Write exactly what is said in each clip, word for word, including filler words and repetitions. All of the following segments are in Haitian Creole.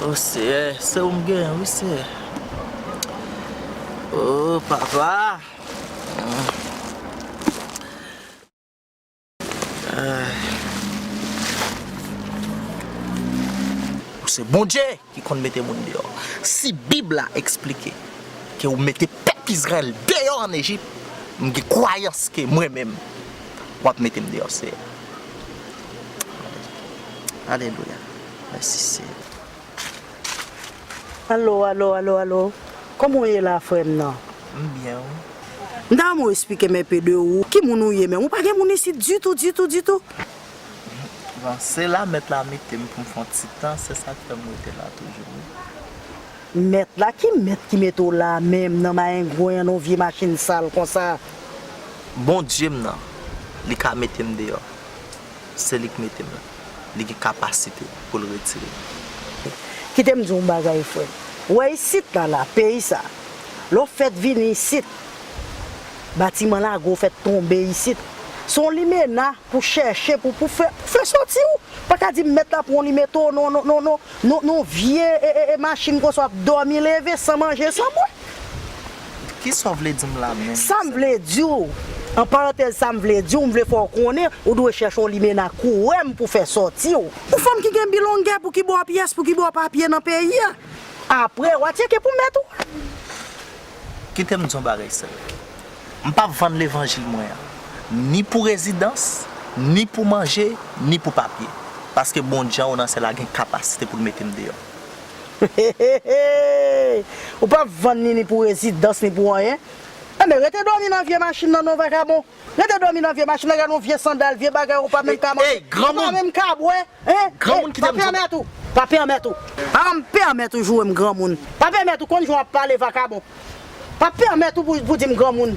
O Seyè, se ou m genyen, wi, Seyè. O, Papa. Ou se Bondye ki konn mete moun deyò. Si Bib la eksplike ke w mete pèp Izrayèl deyò ann Ejip, m gen kwayans ke mwen menm, w ap mete m deyò, Seyè. Alelouya. Mèsi, Seyè. Alo, alo, alo, alo. Kòman w ye la, frè m nan? M byen, wi. M ta renmen w eksplike m enpe de ou. Ki moun ou ye menm? Ou pa gen moun isit ditou, ditou, ditou. Bon, se la mèt la mete m pou m fè yon ti tan, se sa k fè m rete la toujou, wi. Mèt la? Ki mèt ki mete w la menm nan mayengwen an, nan vye machin sal konsa? Bondye m nan, li ka mete m deyò. Se li k mete m la. Li gen kapasite pou l retire m. Kite m di w yon bagay, frè m. Ou wè isit la, la, peyi sa, lè w fèt vini isit, batiman la gwo, w fèt tonbe isit. Se yon limena pou chèche, pou, pou fè, pou fè soti w. Pa ka di m mèt la pran w, li mete w nan, nan, nan, nan, nan, nan vye, e, e, e, machin konsa, w ap dòmi leve san manje, san bwè. Kisa w vle di m la menm? Sa m vle di w, an parantèz, sa m vle di w, m vle fè w konnen, ou dwe chèche yon limena koure m pou fè sòti w. Yon fanm ki gen bilongè, pou ki bò pyès, pou ki bò papye nan peyi a. Apre, w a tcheke pou mèt ou. Kite m di yon bagay, sè. M p ap vann levanjil mwen an, ni pou rezidans, ni pou manje, ni pou papye. Paske Bondye an wo nan syèl la gen kapasite pou l mete m deyò. Ou p ap vann ni, ni pou rezidans, ni pou anyen. Enben, rete dòmi nan vye machin nan non, vakabon. Rete dòmi nan vye machin nan, gade yon vye sandal, vye bagay, ou pa menm ka manje, ou pa menm ka bwè. Hein? Granmoun, kite m di w. Pa pèmèt ou. Pa pèmèt ou. Pa janm pèmèt ou joure m granmoun. Pa pèmèt ou, konn jan w ap pale, vakabon. Pa pèmèt ou pou, pou di m granmoun.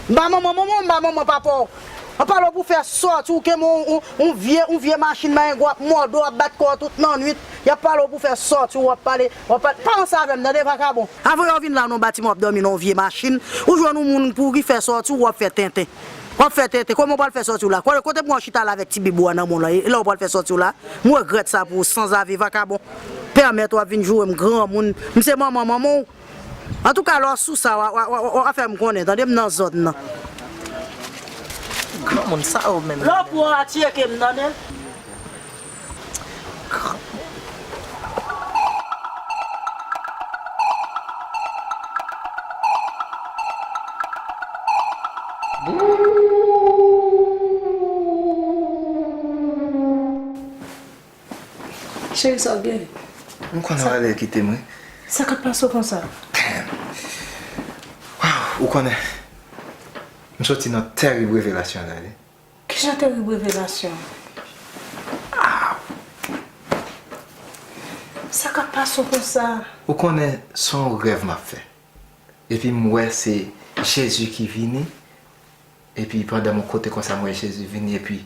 M pa manman manman w, m pa manman papa w. An pale w pou fè sòti w kenbe yon, yon, yon vye, yon vye machin mayengwen, w ap mòde w, w ap bat kò w tout nan nwit. Y ap pale w pou fè sòti w, w ap pale, w ap pale. Pa ranse avè m, tande, vakabon. Avan yo vin la nan yon batiman, w ap dòmi nan yon vye machin. Ou jwenn yon moun pou ki fè sòti w, w ap fè tenten. W ap fè tenten. Kòman w pral fè sòti w la? Kote, kote pou w chita la avèk ti bib ou a nan men w la? E la w pral fè sòti w la? M regrèt sa pou ou, sanzave, vakabon. Pèmèt w ap vin joure m granmoun. M se manman manman w. Antouka, lè w sou sa, w a, w a, w a, w a fè m konnen, tande, m nan zòn nan. Granmoun sa yo menm. Lè w pran a tcheke m, tande. Cheri, sa w gen? M konnen w ale kite m, wi. Sa k ap pase w konsa? Waw, ou konnen, m soti nan tèrib revelasyon la, wi. Kijan tèrib revelasyon? Sa k ap pase w konsa? Ou konnen, se yon rèv m ap fè. Epi m wè se Jezi ki vini. Epi pandan m yon kote konsa, m wè Jezi vini. Epi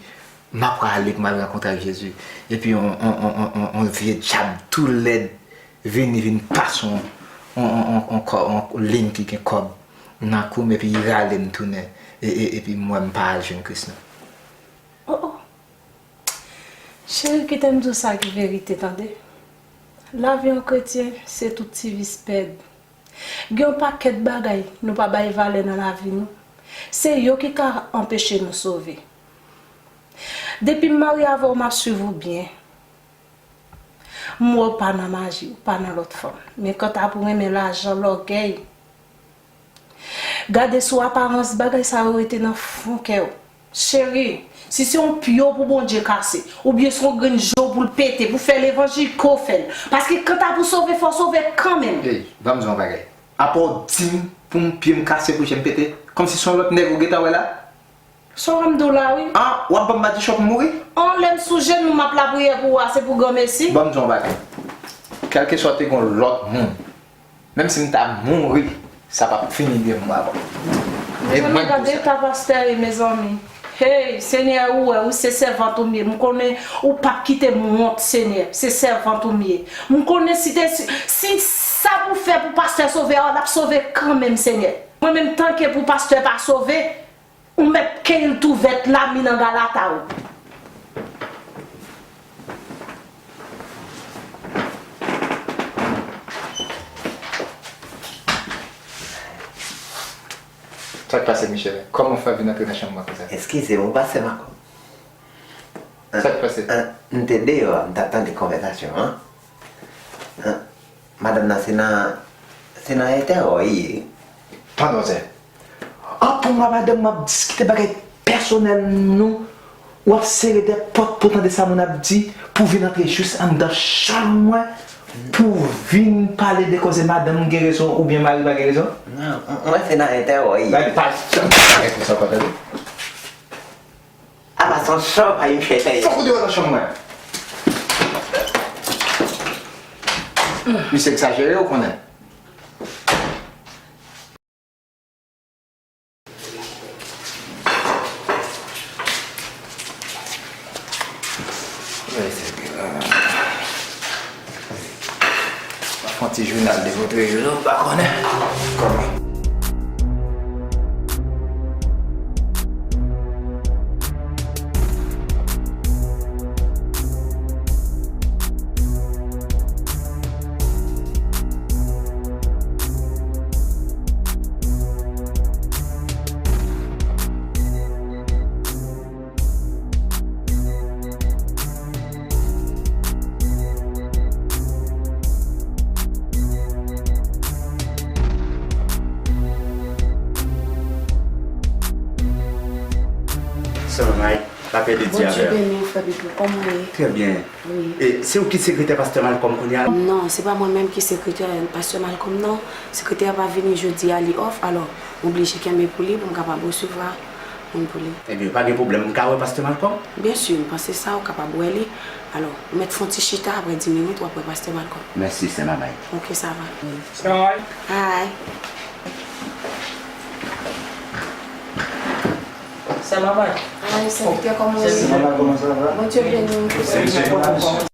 m ap prale pou m al rankontre ak Jezi. Epi yon, yon, yon, yon, yon, yon vye djab tou lèd vini, vin pase yon, yon, yon, yon, yon kò-, yon liy ki gen kòb nan kou m, epi li rale m tounen. E, e, epi m wè m pa al jwenn Kris, non. Oh, oh. Cheri, kite m di w sa ki verite, tande. Lavi yon kretyen, se tout ti vis pèd. Gen yon pakèt bagay nou pa bay valè nan lavi nou. Se yo ki ka anpeche nou sove. Depi m marye avè w, m ap swiv ou byen. M wè w pa nan maji, ou pa nan lòt fanm. Men kanta pou renmen lajan, lògèy, gade sou aparans, bagay sa yo rete nan fon kè w. Cheri, si se yon pye w pou Bondye kase, oubyen se yon grenn je w pou l pete, pou fè levanjil, ke w fè l. Paske kanta pou sove, fò w sove kanmenm. Ey, ban m di w yon bagay. Apa w di m pou m pye m kase, pou je m pete, kòmsi se yon lòt nèg ou gentan wè la? Sa w wè m di w la, wi. Ah, w ap ban m madichon pou m mouri? An, lè m sou jenou, m ap lapriyè pou ou a, se pou granmesi. Ban m di w yon bagay. Kèlkeswa te gen yon lòt moun, menm si m ta mouri, sa p ap fini de mwa avan. E mwen k di w sa. Mezanmi, gade eta pastè ye, mezanmi. Hey, Senyè, ou wè, ou se sèvant ou m ye. M konnen ou p ap kite m wont, Senyè. Se sèvant ou m ye. M konnen si te, si, si sa pou fè pou pastè sove a, l ap sove kanmenm, Senyè. Mwen menm, tanke pou pastè pa sove, ou mèt keyil tou vèt la, mi nan galata w. Sa k pase, Michel? Kòman w fè vin antre nan chanm mwen konsa? Eskize m, ou pa sè makòm. Sa k pase? M te deyò a, m t ap tande konvèsasyon an. Madanm nan se nan, se nan entèwò li ye. Tande yon zè. An pou mwa madanm m ap diskite bagay pèsonèl nou, w ap sere dèyè pòt pou w tande sa moun ap di, pou w vin antre jis anndan chanm mwen, pou w vin pale de koze madanm m gen rezon oubyen mari m pa gen rezon? Non, mwen se nan entèwò li ye. Gade pa janm fè bagay konsa ankò tande. Apa se yon cho pa yon fè tèyè. Fòk ou deyò nan chanm mwen. Misye egzajere ou konnen. Fè yon ti jounal de vòtrè yo non, m pa konnen kòman. Sè May, lapè de Dye avè w. Bondye beni w, frè Pipo, kòman w ye? Trè byen. Wi. E se ou ki sekretè pastè Malcom kounye a? Non, se pa mwen menm ki sekretè pastè Malcom non. Sekretè a pa vini jodi a, li off, alò m oblije kenbe pou li pou m kapab resevwa moun pou li. Ebyen, pa gen pwoblèm, m ka wè pastè Malcom? Byen si, m panse sa, ou kapab wè li. Alò, ou mèt fè yon ti chita, apre dis minit, w ap wè pastè Malcom. Mèsi, sè Mamay. Ok, sa va. Sè Mamay. Hi. Sè Mamay. Hi, sèvitè, kòman w ye? Sè Mamay, kòman sa va? Bondye beni w. Sèvitè. Kòman sa va?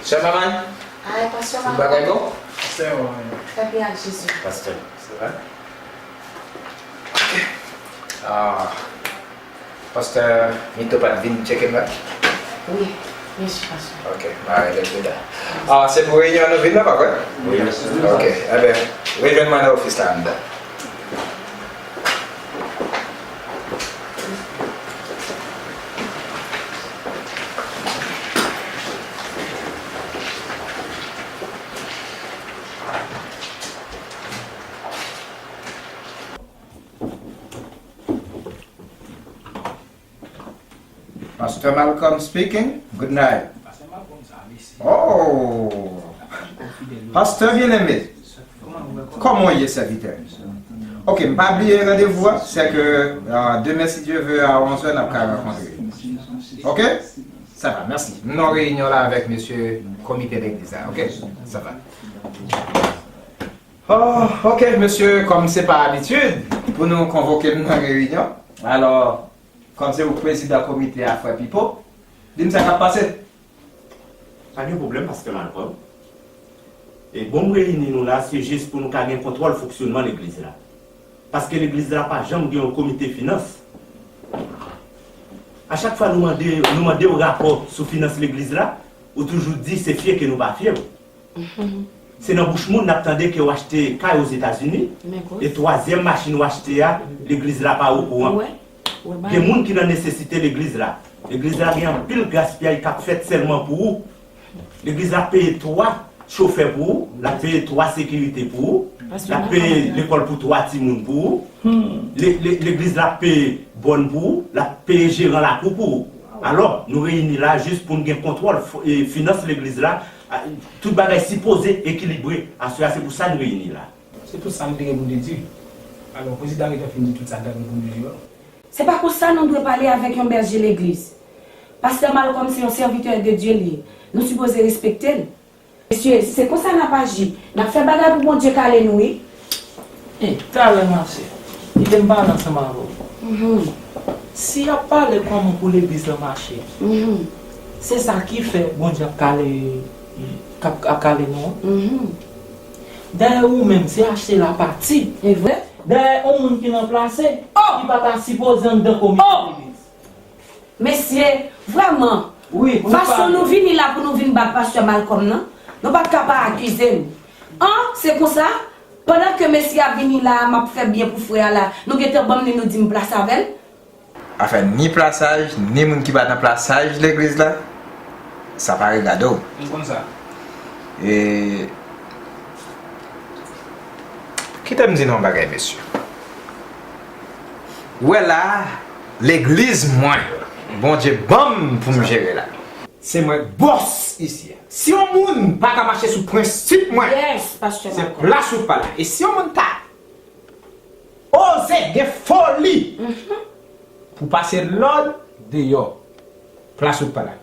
Sè Mamay? Ay, pastè Mamay. Tout bagay bon? Pastè Mamay. Trè byen ak Jezi. Pastè, sa va? Ok. Ah. Pastè Mito pa t vin tcheke m la? Wi, byen si, pastè. Ok, m a rele l pi ta. Ah, se pou reyinyon an nou vin la, pa vre? Wi, pastè. Ok, enben, rejwenn mwen nan ofis la anndan. Pastor Malcolm speaking. Good night. Oh! Pastor bien-aimé, kòman w ye, sèvitè? Ok, m pa bliye randevou a, se ke, euh, demen, si Dye ve, a onz è, n ap ka rankontre. Ok? Sa va, mèsi. M nan reyinyon la avèk mesye komite legliz la, ok? Sa va. Oh, ok, mesye, kòm se pa abitid pou nou konvoke m nan reyinyon, alò, kòm se ou k prezidan komite a, frè Pipo, di m sa k ap pase. Pa gen pwoblèm, pastè Malcom. E bon m reyini nou la, se jis pou nou ka gen kontwòl fonksyonman legliz la. Paske legliz la pa janm gen yon komite finans. A chak fwa nou mande, nou mande w rapò sou finans legliz la, ou toujou di se fye ke nou pa fye w. Se nan bouch moun n ap tande ke w achte kay Ozetazini, e twazyèm machin w achte a, legliz la pa okouran. Gen moun ki nan nesesite legliz la. Legliz la gen anpil gaspiyay k ap fèt sèlman pou ou. Legliz la ap peye twa chofè pou ou, l ap peye twa sekirite pou ou, L ap peye lekòl pou twa timoun pou ou. Le- le- Legliz la ap peye bòn pou ou. L ap peye jeran lakou pou ou. Alò, nou reyini la jis pou n gen kontwòl fo- e finans legliz la. A, tout bagay sipoze ekilibre. Aswè a, se pou sa n reyini la. Se tout sa m te gen pou m te di. Alò, prezidan Rita fin di tout sa l ta gen pou l di yo. Se pa konsa nou dwe pale avèk yon bèje legliz. Pastè Malcolm se yon sèvitè de Dye li ye. Nou sipoze respekte l. Mesye, si se konsa n ap aji, n ap fè bagay pou Bondye kale nou, wi. E, talè, ma sè, kite m pale ansanm avè w. Si y ap pale kòman pou legliz la mache, se sa ki fè Bondye ap kale, k ap, ap kale nou an. Dayè, ou menm, se achte la pati. E vre? Dayè, yon moun ki nan plase, ki pa ta sipoze anndan komite legliz. Mesye, vrèman, fason nou vini la pou nou vin bat pastè Malcolm nan, nou pa t ka pa akize m. An, se konsa, pandan ke mesye a vini la, m ap fè byen pou frè a la, nou gentan ban m li, nou di m plas avè l. Afè ni plasaj, ni moun ki pa nan plasaj legliz la, sa pa regade w. M konn sa. E, kite m di nou yon bagay, mesye. Ou wè la a, legliz mwen, Bondye ban m pou m jere la. Se mwen k bòs isi a. Si yon moun pa ka mache sou prensip mwen, se plas ou k pa la. E si yon moun ta oze gen foli pou pase lòd deyò, plas ou k pa la.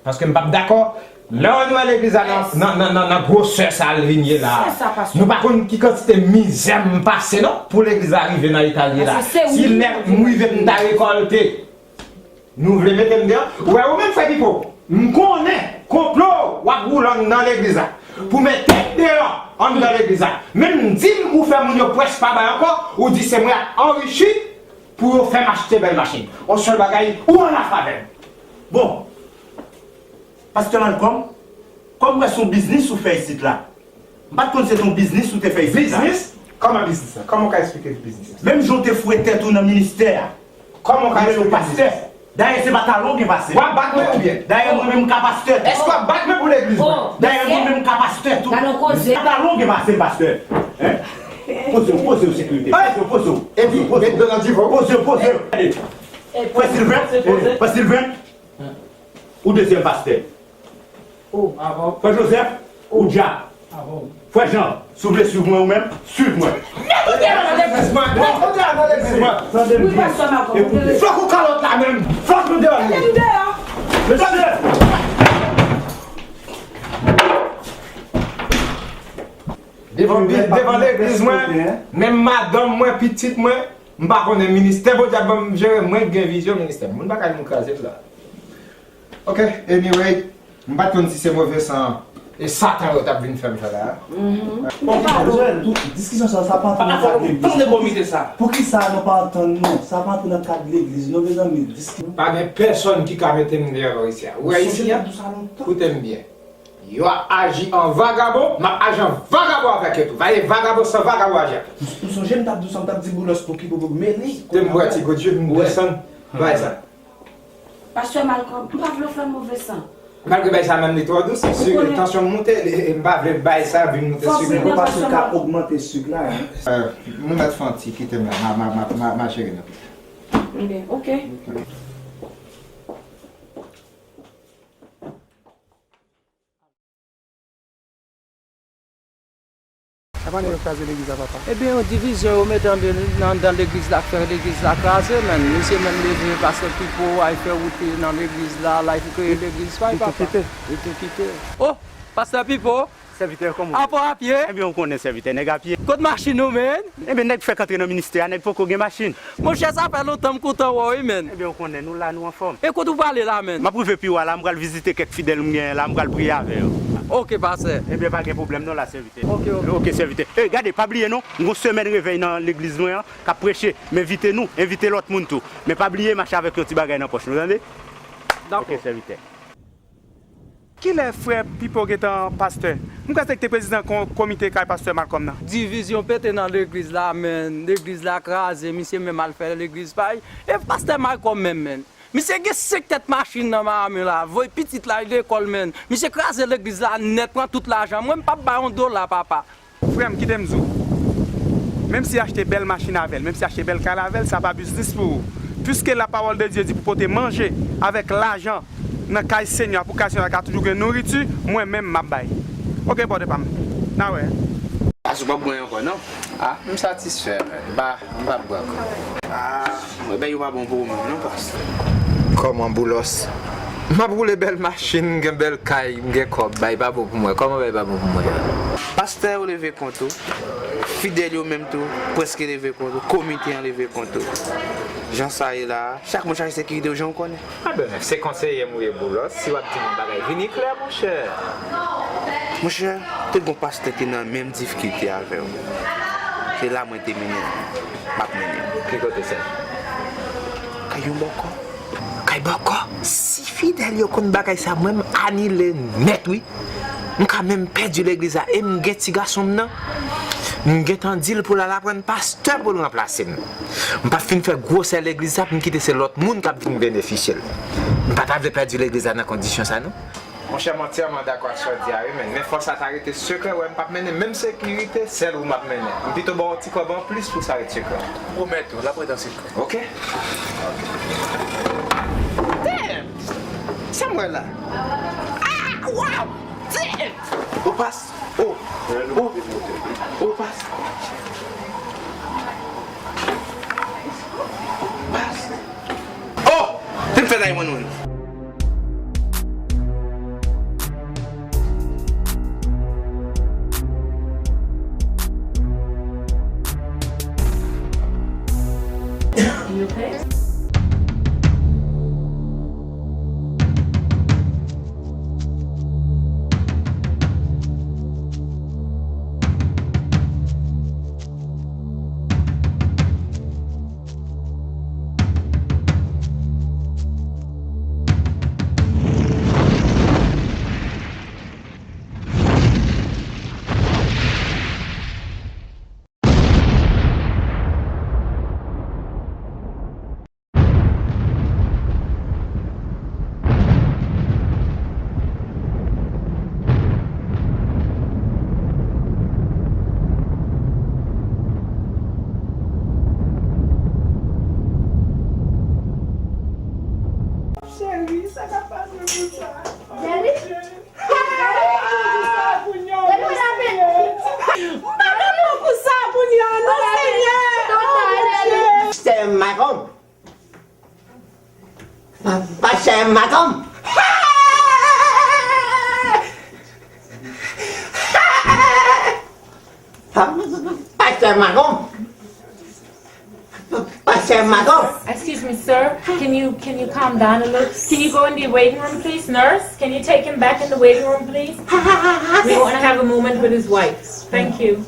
Paske m p ap dakò. Lè w wè legliz la nan, nan, nan, nan, nan gwosè sa l vin ye la, nou pa konn ki kantite mizè m pase non pou legliz la rive nan eta l ye la. Si lè m rive m ta rekòlte, nou vle mete m deyò? Ou wè, ou menm frè Pipo, m konnen konplo w ap woule anndan legliz la pou mete m deyò anndan legliz la. Menm m di m ou fè moun yo pwès pa bay ankò, ou di se mwen ap anrichi pou yo fè m achte bèl machin. On sèl bagay, ou anlaf avè m. Bon, Pastè Malcolm, kòm m wè se yon biznis ou fè isit la, m pa t konn se te yon biznis ou te fè isit la. Biznis? Kòman biznis la? Kòman w ka eksplike biznis la? Menm jan w te foure tèt ou nan ministè a, kòman w ka eksplike biznis la? Dayè, se pa talon gen pase. W ap bat mwen oubyen? Dayè, mwen menm m ka pastè tou. Èske w ap bat mwen pou legliz mwen? Dayè, mwen menm m ka pastè tou. Se pa talon gen pase, pastè. Hein? Poze w, poze w, sekirite. Poze w, poze w. Epi, met dlo nan divan. Poze w, poze w. Frè Silven, frè Silven. Ou dezyèm pastè. Frè Joseph, ou dyab. Frè Jean, si w vle swiv mwen ou menm, swiv mwen. Met ou deyò nan legliz mwen! Met ou deyò nan legliz mwen! Tande m byen. Flòk ou kalòt la menm! Flòk nou deyò! Met ou deyò! Mesye! Devan, devan legliz mwen, menm madanm mwen, pitit mwen, m pa konnen ministè Bondye ap ban m jere, mwen k gen vizyon ministè. Moun pa ka di m kraze l la. Ok, anyway, m pa t konn si se move san e Satan yo t ap vin fè m fè la. Diskisyon sa, sa pa antre nan kad legliz. Poukisa nou pa antann nou? Sa pa antre nan kad legliz, non, mezanmi. Diski- Pa gen pèsonn ki ka mete m deyò isi a. Ou wè isi a? Koute m byen. Yo ap aji an vagabon, m ap aji an vagabon avèk yo tou. Vagabon san vagabon aji avèk. Ou sonje m t ap di w sa, m t ap di Boulos pou ki pou mele. Te m wè ti Godye, m desann. Bay sa. Pastè Malcolm, m pa vle w fè move san. Malgre bay sa menm li twò dous, sik, tansyon m moute, e, e, m pa vle bay sa vin moute sik mwen. Ou pa sou ka ogmante sik la, hein? Euh, nou mèt fè yon ti kite m la, ma, ma, ma, ma, ma cheri nan pye. Ebyen, ok. Sa pa nèg yo kraze legliz la, papa? Ebyen, yon divizyon yo mete anndan, anndan legliz la, k fè legliz la kraze, menn. Misye menm leve, pastè Pipo, al fè wout nan legliz la, l al kreye legliz pa l, papa. Li tou kite. Li tou kite. Oh, pastè Pipo! Sèvitè, kòman w ye? Apa w apye? Ebyen, ou konnen sèvitè, nèg apye. Kot machin ou, menn? Ebyen, nèg fèk antre nan ministè a, nèg poko gen machin. Monchè, sa fè lontan m kontan wè w, wi, menn. Ebyen, ou konnen, nou la, nou anfòm. E kote w prale la, menn? M ap rive pi wo a la, m pral vizite kèk fidèl m genyen la, m pral priye avè yo. Ok, pastè. Ebyen, pa gen pwoblèm non la, sèvitè. Ok, ok. Ok, sèvitè. Ey, gade, pa bliye non, m gon semèn revèy nan legliz mwen an, k ap preche. M envite nou, envite lòt moun tou. Men pa bliye mache avèk yon ti bagay nan pòch nou, tande? Dakò. Ok, sèvitè. Kilè frè Pipo gentan pastè? M kwè se li k te prezidan kon-, komite kay pastè Malcolm nan. Divizyon pete nan legliz la, menn. Legliz la kraze, misye menm al fè legliz pa l. E pastè Malcolm menm, menn. Misye gen senk tèt machin nan Miami la, voye pitit la lekòl, menn. Misye kraze legliz la nèt, pran tout lajan. Mwen, m p ap bay yon dola, papa. Frè m, kite m di w, menm si achte bèl machin avè l, menm si achte bèl kay la avè l, sa pa biznis pou ou. Piske lapawòl de Dye di pou pote manje avèk lajan nan kay Senyè a, pou kay Senyè a ka toujou gen nouriti, mwen menm m ap bay. Oke, brother pa m. N a wè. Ase w p ap bwè ankò, non? A, m satisfè, man. M pa, m p ap bwè ankò. A, mwen, bagay yo pa bon pou ou menm, non, pastè. Kòman, Boulos? M ap woule bèl machin, m gen bèl kay, m gen kòb, bagay pa bon pou mwen. Kòman bagay pa bon pou mwen an? Pastè yo leve kont ou, fidèl yo menm tou, prèske leve kont ou, komite an leve kont ou. Jan sa ye la a, chak moun chache sekirite w, jan w konnen. A ben, se konseye m ou ye, Boulos. Si w ap di m yon bagay, vini klè, monchè. Monchè, te gon pastè ki nan menm difikilte avè w. Se la mwen te mennen l. M ap mennen l. Ki kote sa? Kay yon bòkò. Kay bòkò? Si fidèl yo konn bagay sa, mwen, m anile nèt, wi. M ka menm pèdi legliz la. E m gen ti gason m nan. M gentan di l pou l al aprann pastè pou l ranplase m. M p ap fin fè gwosè legliz la pou m kite se lòt moun k ap vin benefisye l. M pa ta vle pèdi legliz la nan kondisyon sa, non. Monchè, m antyèman dakò ak sa w di a, wi, men, men fò sa ta rete sekrè, wè, m p ap mennen menm sekirite, sèl ou m ap mennen. M pito ba w ti kòb anplis pou sa ret sekrè. M pwomèt ou, l ap ret an sekrè. Oke. Damn! Sa m wè la? Ah, wow! Damn! Oh, pas! Oh! Oh! Oh, pas! Pas! Oh! Te m fè nine one one. You okay? Cheri, sa k ap pase konsa? Jerry? Jerry, m pa ka pran kou sa a kounye a, non, Senyè. Oh, Dye. Pastè Macomb. Pa, pastè Macomb. Pa, pastè Macomb. Pastè Macomb. Excuse me, sir. Can you, can you calm down a little? Can you go in the waiting room, please? Nurse, can you take him back in the waiting room, please? We want to have a moment with his wife. Thank you.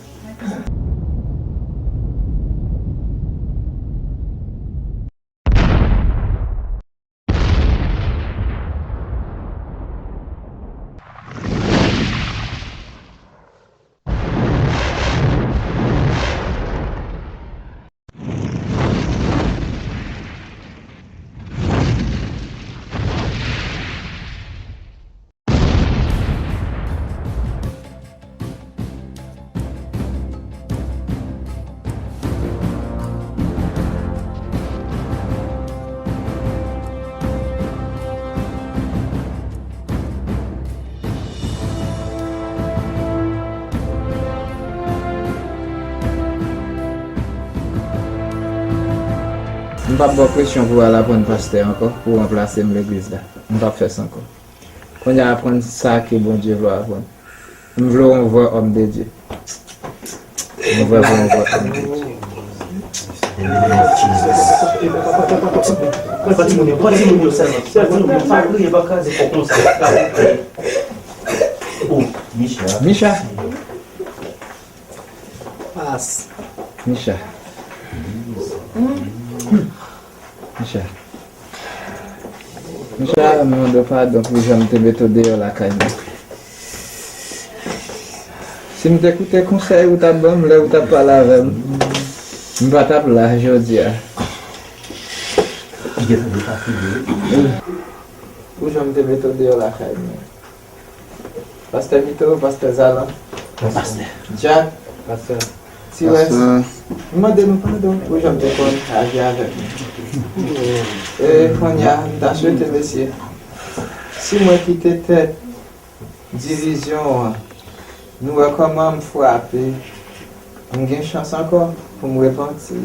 M p ap ba w presyon pou w al aprann pastè ankò, pou w ranplase m legliz la. M p ap fè sa ankò. Kounye a, aprann sa ke Bondye vle w aprann. M vle w yon vrè òm de Dye. M vle w yon vrè òm de Dye. Pran timoun yo, pran timoun yo sèlman. Pran timoun yo, pa kriye, pa kraze kò konsa. Oh, Micha. Micha. Pas. Micha. Micha. Micha, m mande w padon pou jan m te mete w deyò lakay mwen. Si m te koute konsèy ou t ap ban m lè ou t ap pale avè m, m pa t ap la jodi a. Pou jan m te mete w deyò lakay mwen. Pastè Mito, pastè Zalan, Pastè. Jack, Pastè. Ti Wes, m mande nou padon pou jan m te konn aji avèk nou. E kounye a, m ta swete, mesye, si mwen ki te tèt divizyon an, nou wè kòman m frape, m gen chans ankò pou m repanti.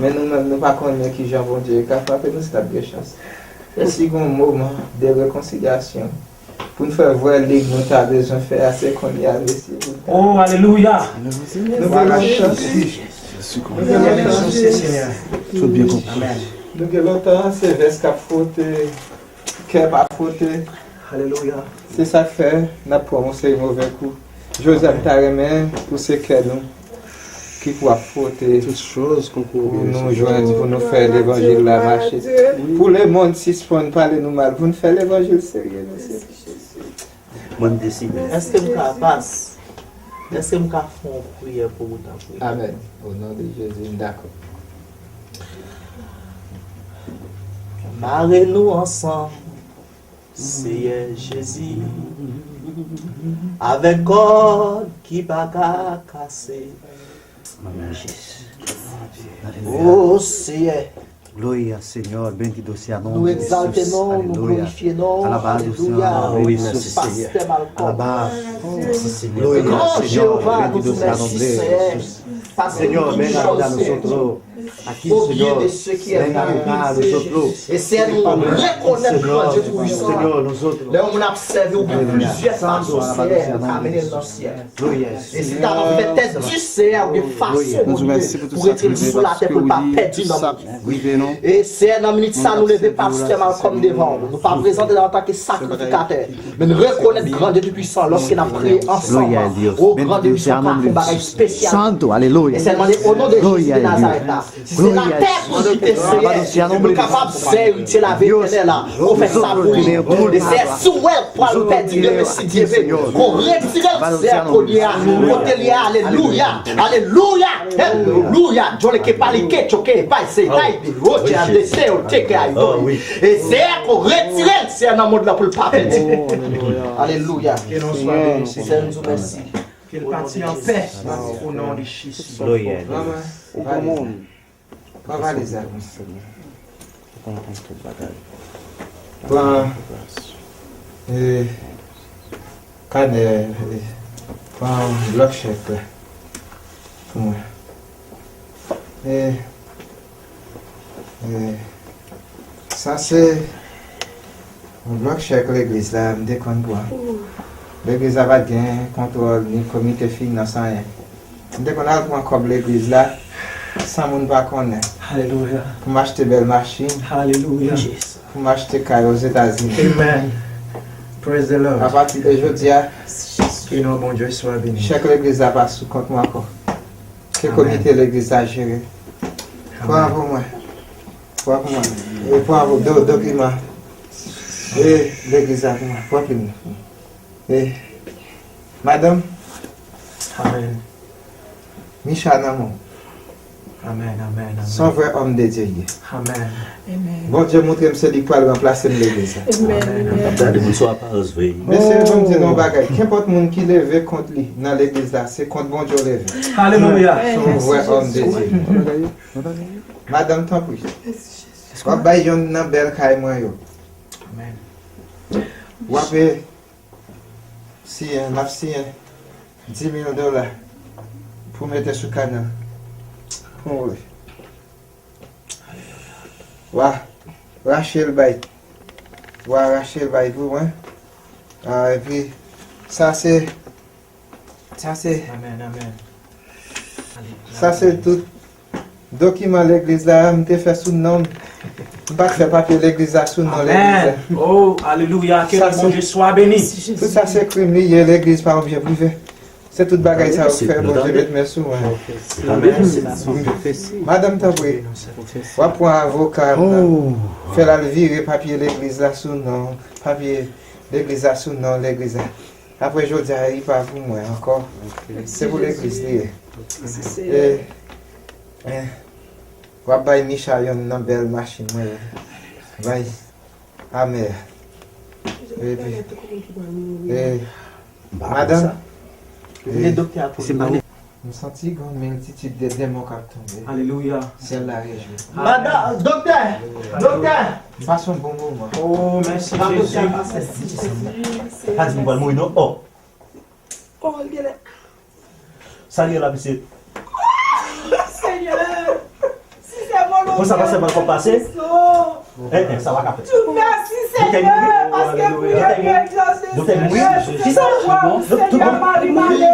Men nou menm, nou pa konnen kijan Bondye ka frape nou si n ap gen chans. E si gen yon moman de rekonsilyasyon, pou n fè vrè lig nou ta bezwen fè a, se kounye a, mesye. Oh, alelouya! Nou gen lontan, nou gen lontan se vès k ap fwote, kè pa fwote. Alelouya! Se sa k fè n ap pran yon seri move kou. Jodi a, m ta renmen pou se kè nou ki pou ap fwote pou nou jwenn, pou nou fè levanjil la mache. Pou lemonn sispann pale nou mal, pou n fè levanjil serye, mesye. Mwen m deside. Èske m ka pas? Èske m ka fè yon priyè pou ou, tanpri? Amèn. O non de Jezi, m dakò. Mare nou ansanm, Seyè Jezi, avèk kòd ki pa ka kase. Amèn. O Seyè, Gloria, Señor, bendito sea nombre de Jesús. Aleluya. Alabado sea nombre de Jesús. Pastè Malcolm. Alabado. Gloria, Señor, bendito sea nombre de Jesús. Señor, venga a nosotros. Aquí, Señor, venga a nosotros. E Seyè, nou rekonèt ke Bondye Toupisan, lè yon moun ap sèvi w pou plizyè fason, Seyè, ou ka mennen l nan syèl. E si ta nan fè tèt di Seyè, ou gen fason, Bondye, pou retire l sou latè pou l pa pèdi nanm li. E Seyè, nan minit sa, nou leve pastè Malcolm devan w. Nou pa prezante l antanke sakrifikatè, men n rekonèt Grandye Toupisan lòske n ap priye ansanm. O Grandye Toupisan, ou ka fè yon bagay espesyal. E sèlman o non de Jezi de Nazarèt la. Si se latè pou kite, Seyè, nou kapab sè eritye lavi etènèl la. Ou fè sa pou li. E Seyè, si w wè l pral pèdi demen, si Dye vle, ko retire l, Seyè, kounye a, kote li ye a, alelouya, alelouya, alelouya. Djòlè ke pali ke tchoke, bay se, bay bi, wote a, de se, o teke a, yo. E Seyè, ko retire l, Seyè, nan mond la pou l pa pèdi. Alelouya. Seyè, nou di w mèsi. Ke l pati anpè, o non de Jezi. Gloria. Ou bon moun. Pran valiz la. Pran, e, kanè, e, pran blòk chèk la pou mwen. E, e, sa se yon blòk chèk legliz la, m te konn pran. Legliz la pa t gen kontwòl, ni komite finans, anyen. M te konn al pran kòb legliz la san moun pa konnen. Alelouya. Pou m achte bèl machin. Alelouya. Pou m achte kay Ozetazini. Amen. Praise the Lord. Apati de jodi a, ke non Bondye swa beni, chèk legliz la pa sou kont mwen ankò. Ke komite legliz la jere. Pran pou mwen. Pran pou mwen. E pran pou do-, dokiman. E legliz la pou mwen. Pran pou mwen. E, madanm, Amen. Micha nan men w. Amen, amen, amen. Se yon vrè òm de Dye li ye. Amen. Amen. Bondye montre m se li k pral ranplase m legliz la. Amen. Amen. Gade moun sou aparans vre. Mesye, ban m di nou yon bagay. Kenpòt moun ki leve kont li nan legliz la, se kont Bondye w leve. Alelouya. Se yon vrè òm de Dye. Madanm, tanpri. W ap bay yonn nan bèl kay mwen yo. Amen. W ap, e, siyen, m ap siyen dis mil dola pou mete sou kanal. Pou mwen. Wa, Rachel bay. Wa, Rachel bay pou mwen. A, epi, sa se, sa se, amen, amen. Sa se tout dokiman legliz la, m te fè sou non m. M pa t fè papye legliz la sou non legliz la. Amen. Oh, alelouya, ke non Bondye swa beni. Tout sa se krim li ye, legliz pa yon byen prive. Se tout bagay sa yo k fè Bondye met men sou mwen. Amen. Madanm, tanpri, w ap pran avoka m nan. Fè l al vire papye legliz la sou non, papye legliz la sou non legliz la. Apre jodi a, li pa pou mwen ankò. Se pou legliz li ye. E, e, w ap bay Micha yonn nan bèl machin mwen yo. Bay. Amè. Epi, e, madanm, Kite doktè a pale. M santi granmen altitid de dèmon k ap tonbe. Alelouya. Syèl la rejwi. Madan, doktè! Doktè! M pase yon bon moman. Oh, mèsi Jezi. Pa di m pral mouri non. Oh. Oh, l genlè. Sa li ye la, mesye? Senyè! Si se volonte w, Pastè Malkòm pase? Eh, eh, sa pa ka fèt. Mèsi, Senyè, paske priyè m egzose, Senyè. Doktè mouri? Kisa? Senyè, Mari Malè.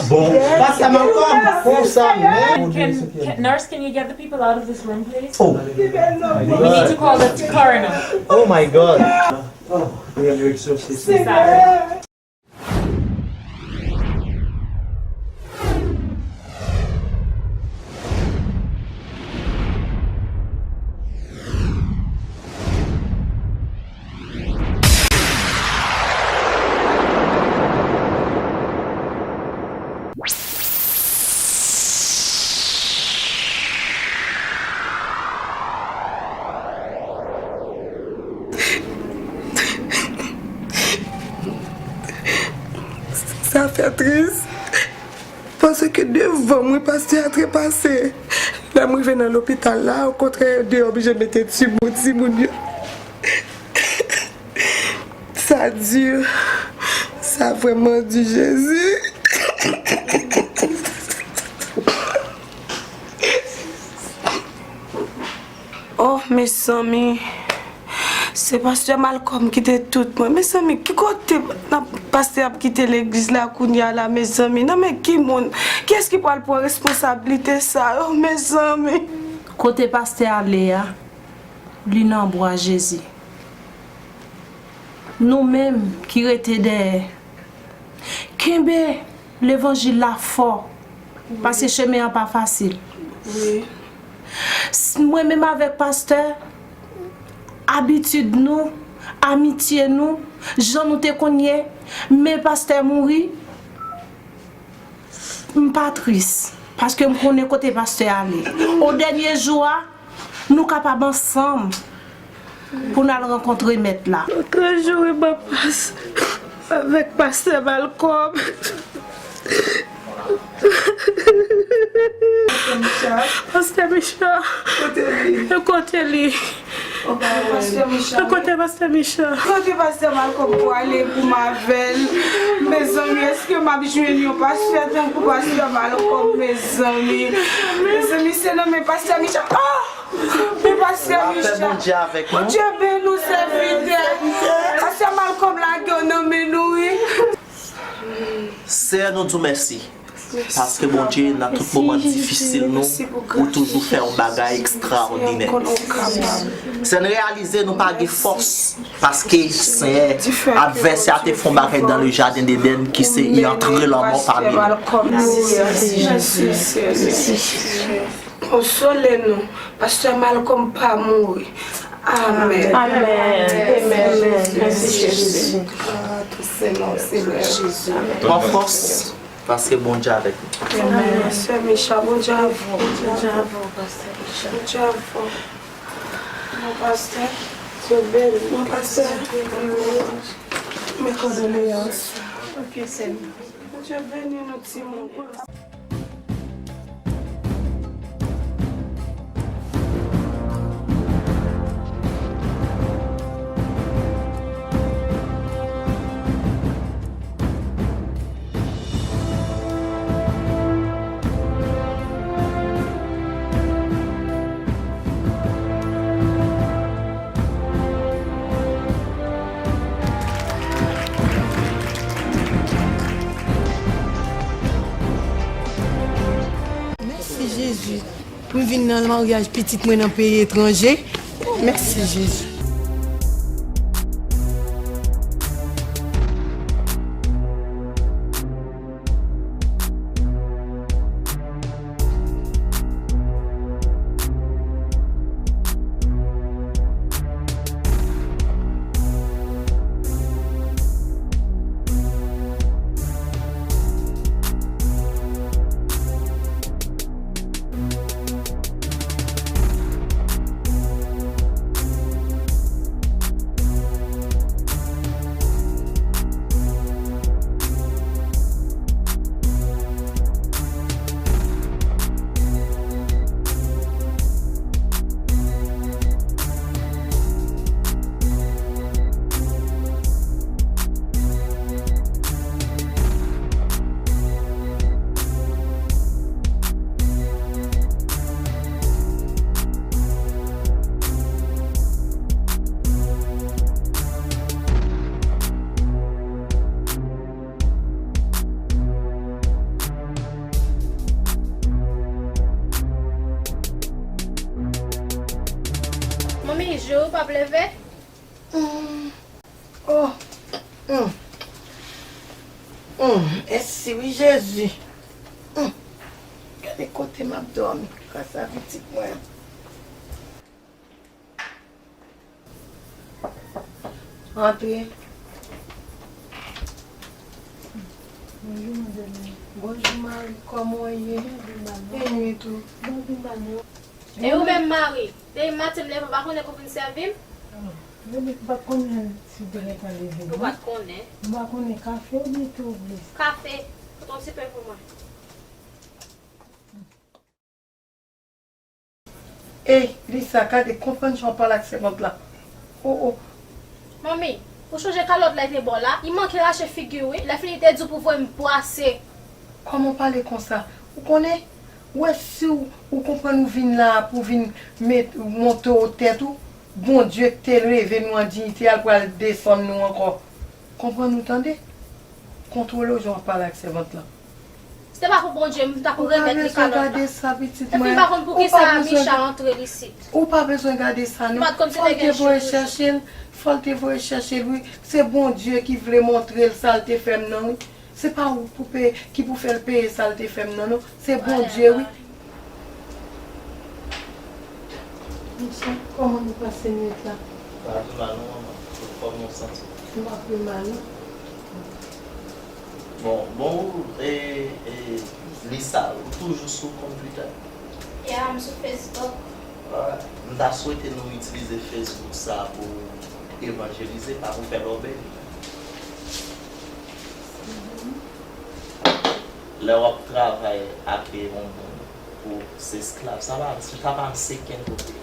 Bon. Pastè Malkòm, konsa menm. Can, can, nurse, can you get the people out of this room, please? Oh. We need to call the coroner. Oh my God. Oh, priyè m egzose, Senyè. Sa fè tris. Paske devan mwen, pastè a trepase. Lè m rive nan lopital la, okontrè, yo te oblije mete tib pou timoun yo. Sa di, sa vrèman di, Jezi. Oh, mezanmi. Se pastè Malkòm ki te tout mwen. Mezanmi, ki kote n ap, pastè ap kite legliz la kounye a la, mezanmi? Nan men ki moun? Kiyès ki pral pran responsablite sa yo, mezanmi? Kote pastè ale a, li nan bra Jezi. Nou menm ki rete dèyè, kenbe levanjil la fò, paske chemen an pa fasil. Wi. S-, mwen menm avèk pastè, abitid nou, amitye nou, jan nou te konn ye, men pastè mouri, m pa tris, paske m konnen kote pastè ale. O dènye jou a, nou kapab ansanm pou n al rankontre Mèt la. Lòt jou, mwen pas avèk pastè Malkòm. Pastè Micha. Pastè Micha. Kote li? E kote li? Pastè Micha. E kote pastè Micha? Kote pastè Malkòm pou ale pou m avè l? Mezanmi, èske m ap jwenn yon pastè tankou pastè Malkòm, mezanmi? Mezanmi, se nan men pastè Micha. Ah! Men pastè Micha. Bondye beni w, sèvitè. Pastè Malkòm lage w nan men nou, wi. Seyè, nou di w mèsi. Paske, Bondye, nan tout moman difisil nou, ou toujou fè yon bagay ekstraòdinè. Seyè, n reyalize nou pa gen fòs, paske, Seyè, advèsè a te fè yon bagay dans le jardin d'Éden ki se y antre lanmò pami nou. Konsole nou. Pastè Malkòm pa mouri. Amèn. Amèn. Amèn. Mèsi, Jezi. Pran fòs, paske Bondye avèk nou. Amèn. Pastè Micha, Bondye avè w. Bondye avè w, pastè Micha. Bondye avè w. Mon pastè. Dieu béni. Mon pastè. Mes condoléances. Ok, Seigneur. Bondye beni nou, timoun. Mèsi Jezi pou m vin nan maryaj pitit mwen nan peyi etranje. Mèsi Jezi. Jou, w p ap leve? Oh. Mm. Mm. Mèsi wi, Jezi. Mm. Gade kote m ap dòmi gras a pitit mwen. Antre. Bonjou, madanm. Bonjou, mari. Kòman w ye? Byen, byen, madanm. Byen nwit ou. Byen, byen, madanm. E ou menm, mari? Depi maten m leve, ou pa konnen pou vin sèvi m? Bebe, m pa t konnen si w te gentan leve, non. Ou pa t konnen? M pa konnen kafe oubyen te w vle? Kafe. Pote yon ti pen pou mwen. Ey, Lisa, gade, konprann jan w pale ak sèvant la. Oh, oh. Manmi, ou chonje kalòt la te ba w la? Li manke rache figi w, wi. Lè fini te di w pou voye m bwase. Kòman w pale konsa? Ou konnen, ou wè si w, ou konprann ou vin la a pou vin met, monte w tèt ou, Bondye k te leve nou an diyite a, l pral desann nou ankò. Konprann ou tande? Kontwole w jan w ap pale ak sèvant lan. Si te pa pou Bondye, m t ap remèt li kalòt la. Epi m pa konn poukisa Micha antre isit. Ou pa bezwen gade sa, non. Fò l te voye chèche l. Fò l te voye chèche l, wi. Se Bondye ki vle montre l sa l te fè m nan, wi. Se pa ou pou peye, ki pou fè l peye sa l te fè m nan, non. Se Bondye, wi. Micha, kòman nou pase nwit la? Pa pi mal non, manman. Kòman w santi w? M pa pi mal non. Bon, bon, ou, e, e, Lisa, ou toujou sou konpitè? Ya, m sou Facebook. Alright. M ta swete nou itilize Facebook sa pou evanjelize, pa pou fè lòbèy. Lè w ap travay ak yon moun pou se esklav, sa pa, sa pa se kenn kote.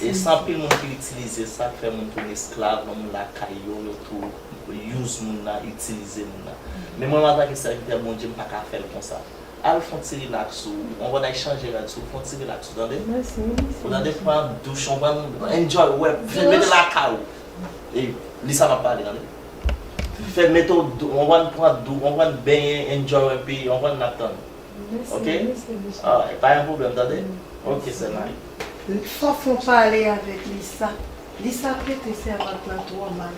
E se anpil moun ki itilize sa, k fè moun tounen esklav, nan moun lakay yo, yo tou use moun nan, itilize moun nan. Men mwen, antanke sèvitè Bondye, m pa ka fè l konsa. Al fè yon ti rilaks ou, on va al chanje rad sou, fè yon ti rilaks ou, tande? Ou tande, pran douch, on va enjoy, wè, fè mete lakay ou. E li sa m ap pale, tande? Fè mete w dou, on va pran dou, on va benyen, enjoy, epi on va n ap tann. Ok? Ah, pa gen pwoblèm, tande? Ok, sè Mari. Fò fon pale avèk Lisa. Lisa trete sèvant lan twò mal.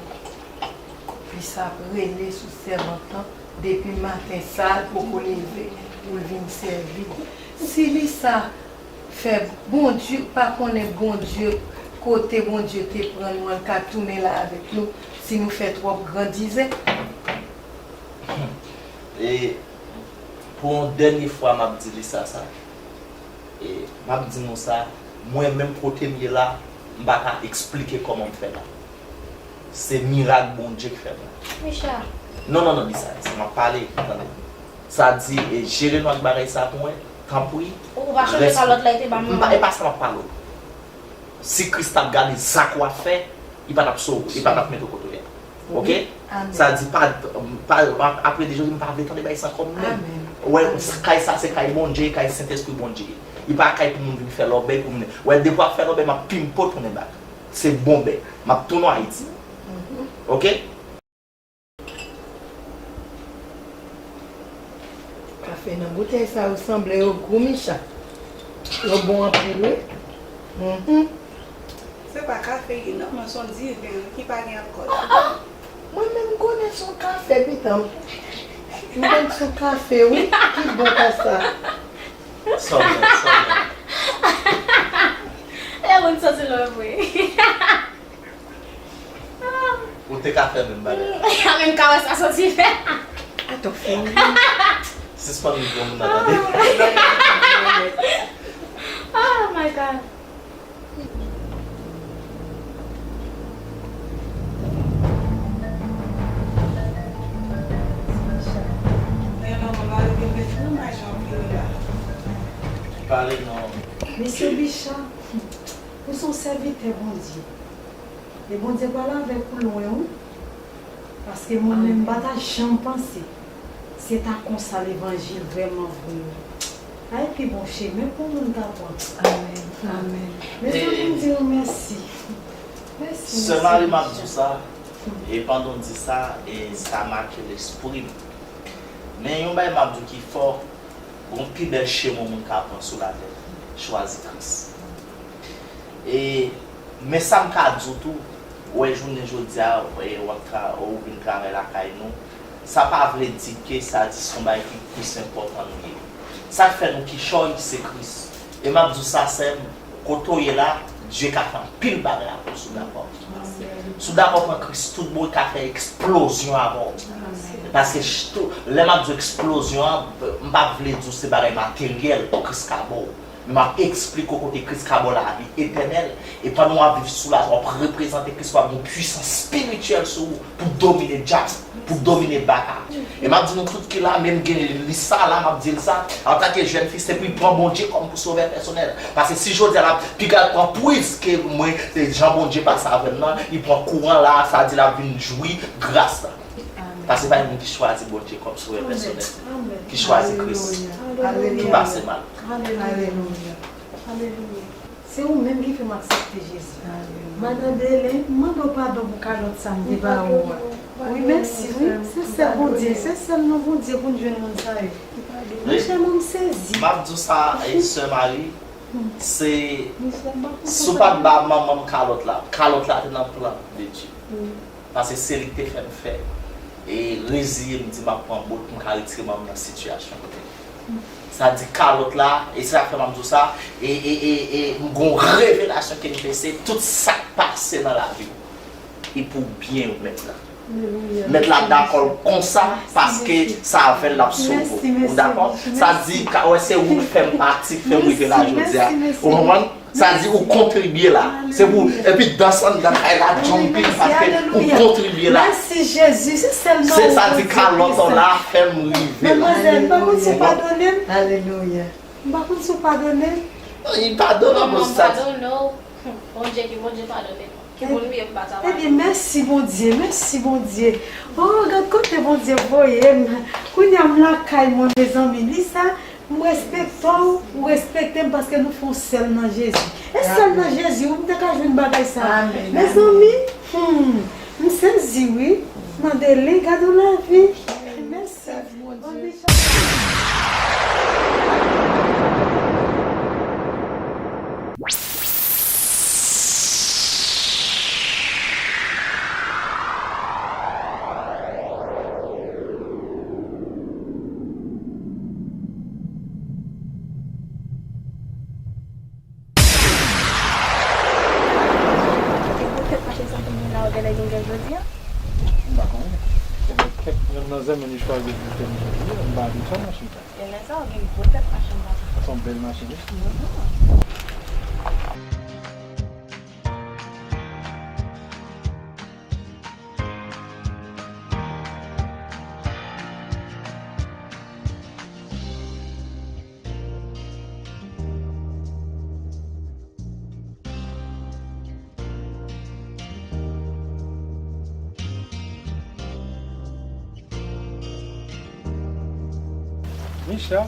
Lisa ap rele sou sèvant lan depi maten sa, l poko leve pou l vin sèvi l. Si Lisa fè Bondye, pa konnen Bondye, kote Bondye te pran nou an, l ka tounen la avèk nou, si nou fè twòp grandizè. E pou yon dènye fwa, m ap di Lisa sa. E m ap di nou sa, mwen menm kote m ye la, m pa ka eksplike kòman m fè la. Se mirak Bondye k fè m la. Micha. Non, non, non, Lisa, sa m ap pale, tande. Sa di, e, jere nou ak bagay sa pou mwen, tanpri. Ou pa chanje kalòt la, e te ba m. M pa, e pa sa m ap pale w. Si Kris t ap gade zak w ap fè, li pa t ap sove w, li pa t ap mete w kote w ye a. Ok? Sa di, pa, pa, apre de Jezi, m pa vle tande bagay sa ankò menm. Wè, kay sa se kay Bondye, kay Sentespri Bondye. Li pa kay pou moun vin fè lòbèy, pou moun. Wè, depi w ap fè lòbèy, m ap pimpo tounen bak. Se bonbè. M ap tounen Ayiti. Ok? Kafe nan boutèy sa yo sanble yo gou, Micha. Yo bon anpil wi. Mhm. Se pa kafe li non, men se yon diven ki pa gen alkòl. Ah, mwen menm m konnen se yon kafe, pitanm. M konn se yon kafe wi, ki bon konsa. Sòlè, sòlè. E moun santi lò vre. Ou te ka fè menm bagay la. A menm kawès la soti fè. Atò fè wi. Sispann ri pou moun nan tande. Oh my God. Pale non. Mesye Bicha, ou se yon sèvitè Bondye. E Bondye pral avèk ou lwen wi. Paske mwen menm m pa ta janm panse se ta konsa levanjil vrèman vre wi. Ay pi bon chemen pou moun ta pran. Amèn. Amèn. Mezanmi m di w mèsi. Mèsi. Sè Mari, m ap di w sa, e pandan w di sa, e sa make lespri m. Men yon bagay m ap di w ki fò, gon pi bèl chemen yon moun ka pran sou latè, chwazi Kris. E Men sa m ka di w tou, ou wè jounen jodi a, e, w ap tra-, ou vin travay lakay nou, sa pa vle di ke sa di se yon bagay ki plis enpòtan li ye. Sa k fè nou kichòy, se Kris. E m ap di w sa, sè m, kote w ye la, Dye ka fè anpil bagay avè w si w dakò. Si w dakò pran Kris tout bon, li ka fè eksplozyon avè w. Paske ch-, tou, lè m ap di w eksplozyon an, m pa vle di w se bagay materyèl Kris ka ba w. Men m ap eksplike w kote Kris ka ba w lavi etènèl. E pandan w ap viv sou latè, w ap reprezante Kris, w ap gen yon pwisans espirityèl sou ou pou domine dyab, pou domine baka. E m ap di nou tout ki la, menm gen lis sa la, m ap di l sa, antanke jèn fi, se pou l pran Bondye kòm pou sovè pèsonèl. Paske si jodi a l ap piga l pran priz ke mwen, se jan Bondye pase avè m nan, li pran kouran la, sa di l ap vin jwi gras la. Paske pa gen moun ki chwazi Bondye kòm sovè pèsonèl, ki chwazi Kris, ki pase mal. Alelouya. Alelouya. Se ou menm ki fè m aksepte Jezi. Madan Delen, m mande w padon pou kalòt sa m te ba ou a. Wi, mèsi, wi. Se sèl Bondye, se sèl nan Bondye pou n jwenn moun sa yo. Monchè, mwen m sezi. M ap di w sa, e, sè Mari, se, si w pa t ba manman m kalòt la, kalòt la te nan plan de Dye. Paske se li ki te fè m fè, e, reziye m, di m ap pran bout pou m ka retire manman m nan sitiyasyon kote l. Sa di kalòt la, e se sa k fè m ap di w sa, e, e, e, e m gon revelasyon ke m fè, se tout sa k pase nan lavi w, e pou byen w mèt la. Mèt la dakò l konsa, paske se avè l l ap sove w. Ou dakò? Sa di, ka wè se ou k fè m pati, k fè m rive la jodi a. Ou konprann? Sa di ou kontribye la. Se pou, epi dans anndan kay la, jumping, paske ou kontribye la. Mèsi, Jezi. Se sèl nan ou, Bondye. Se sa di kalòt la fè m rive la. Manmzèl, m pa konn si w padone m. Alelouya. M pa konn si w padone m. Non, li padone m, sa di. Padone w. Bondye ki Bondye padone m. Ki moun m ye m pa ta padone. Ebyen, mèsi, Bondye. Mèsi, Bondye. Oh, gad kote Bondye voye m. Kounye a m lakay mwen, mezanmi. Li sa, m respekte w, ou respekte m paske nou fè yon sèl nan Jezi. E sèl nan Jezi, wi, m te ka jwenn bagay sa. Mezanmi, hmm, m sezi, wi. Mande li, gade yon lavi. Mèsi. Ki gwo tèt machin sa pou vin la, ou genlè gen gèl jodi a? M pa konnen. Kèk, kèk, yonn nan zanmi nou chwazi pou te vin jodi a, m pa abitye a machin sa. Genlè sa, ou gen gwo tèt machin sa. Sa se yon bèl machin, wi. Mhm. Micha,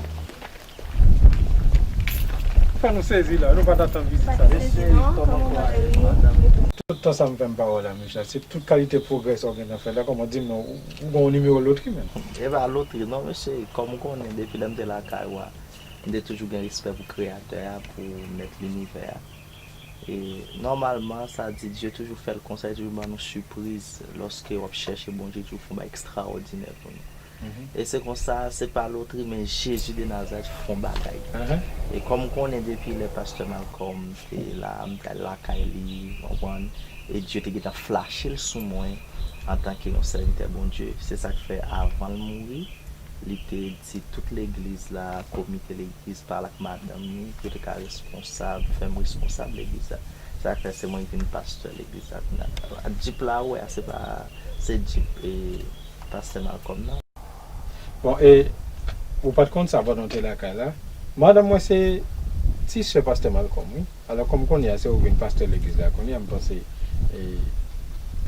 fè nou sezi la, nou pa t atann vizit sa. Mesye, kòman w ye, madanm? Tout tan sa m fè m pa wè w la, Micha, se tout kalite pwogrè sa w gentan fè la, kòman di m non, ou, ou gen yon nimewo lotri menm? E pa lotri non, mesye, kòm ou konnen, depi lè m te lakay ou a, m te toujou gen respè pou Kreyatè a, pou Mèt linivè a. E nòmalman, sa di Dye toujou fè l konsa, li toujou ban nou sipriz. Lòske w ap chèche Bondye, li toujou fè yon bagay ekstraòdinè pou nou. Mhm. E se konsa, se pa lotri, men Jezi de Nazarèt fè yon bagay. Mhm. E kòm ou konnen, depi lè pastè Malcolm te la, m t al lakay li, w konprann? E Dye te gentan flache l sou mwen antanke yon sèvitè Bondye. Se sa k fè, avan l mouri, li te di tout legliz la, komite legliz pa l ak madanm ni, pou yo te ka responsab, fè m responsab legliz la. Sa k fè se mwen ki vin pastè legliz la kounye a. Djip la ou wè a, se pa, se djip, e, pastè Malcolm nan. Bon, e, ou pa t konn sa pandan w te lakay la. Madanm mwen se ti sè pastè Malcolm, wi. Alò, kòm kounye a se ou vin pastè legliz la, kounye a m panse, e,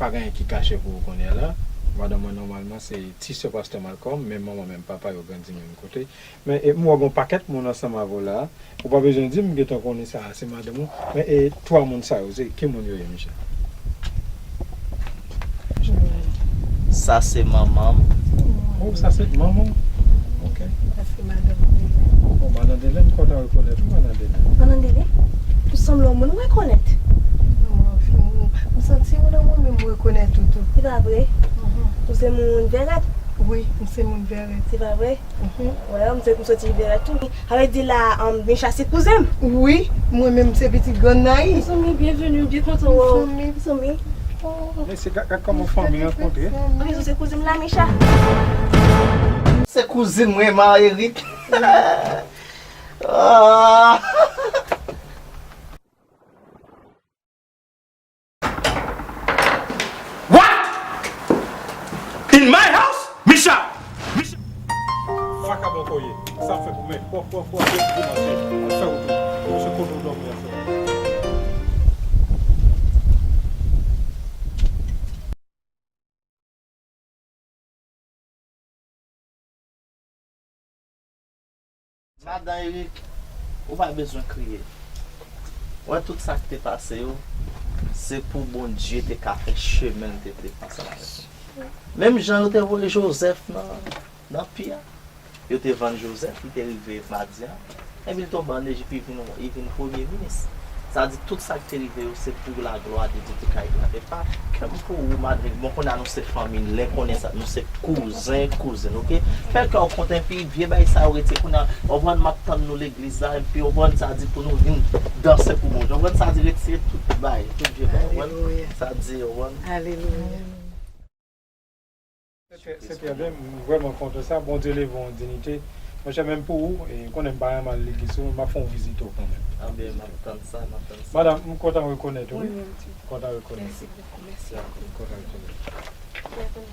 pa gen anyen ki kache pou ou kounye a la. Madanm mwen nòmalman se ti sè pastè Malcolm, men manman menm papa yo grandi menm kote. Men, e, m wè gen yon pakèt moun ansanm avè w la. Ou pa bezwen di m, m gentan konnen sa a se madanm ou. Men, e, twa moun sa yo, se ki moun yo ye, Micha? Sa se manman m. Oh, sa se manman w? Ok. Sa se madanm mwen. Oh, madan Delen, m kontan rekonèt ou, madan Delen. Madan Delen? Ou sanble yon moun m rekonèt. Manman w Rekonèt ou tou. Se pa vre? Mhm. Ou se moun Vèrèt? Wi, m se moun Vèrèt. Se pa vre? Mhm. Wè, m se, m soti Vèrèt tou. Sa vle di la, um, Micha se kouzen m? Wi, mwen menm se pitit grann Nayi. Mezanmi, byenveni, m byen kontan wè w. Mezanmi. Mezanmi. Oh. Mesye, gad, gad kòman fanmi rankontre. Mezanmi. Mezanmi, se kouzen m la, Micha. Se kouzin mwen, ma Eric. Ah. What? In my house? Micha! Micha! Vakabon koye. Sa fè pou mwen. Fò, fò, fò, fò, fò, fò, fè ou tou. Misye kote w dòmi a, frè. Madan Eric, ou pa bezwen kriye. Ou wè tout sa k te pase yo, se pou Bondye te ka fè chemen l te vle fè ansanm avèk nou. Menm jan yo te voye Jozèf nan, nan pi a, yo te vann Jozèf, li te rive Madi a, epi l tonbe ann Ejip, li vin, li vin premye minis. Sa di tout sa k te rive yo, se pou laglwa de Dye te ka eklate. Pa kè m pou ou, madanm, bon, kounye a nou se fanmi, lè konnen sa, nou se kouzen, kouzin, oke? Fè kè w kontan, epi vye bagay sa yo retire kounye a, w konprann, m ap tann nou legliz la, epi w konprann sa di pou nou vin danse pou Bondye, w konprann sa di retire tout bagay, tout vye bagay, w konprann? Alelouya. Sa di, w konprann? Alelouya. Se trè, se trè byen, m vrèman kontan sa. Bondye leve w an dinite. Monchè, menm pou ou, e, ou konnen m pa renmen al legliz tou, men m ap fè yon vizit ou kanmenm. Anben, m ap tann sa, m ap tann sa. Madanm, m kontan rekonèt ou, wi. Mwen menm tou. Kontan rekonèt ou. Mèsi bokou, mèsi bokou. M kontan rekonèt ou.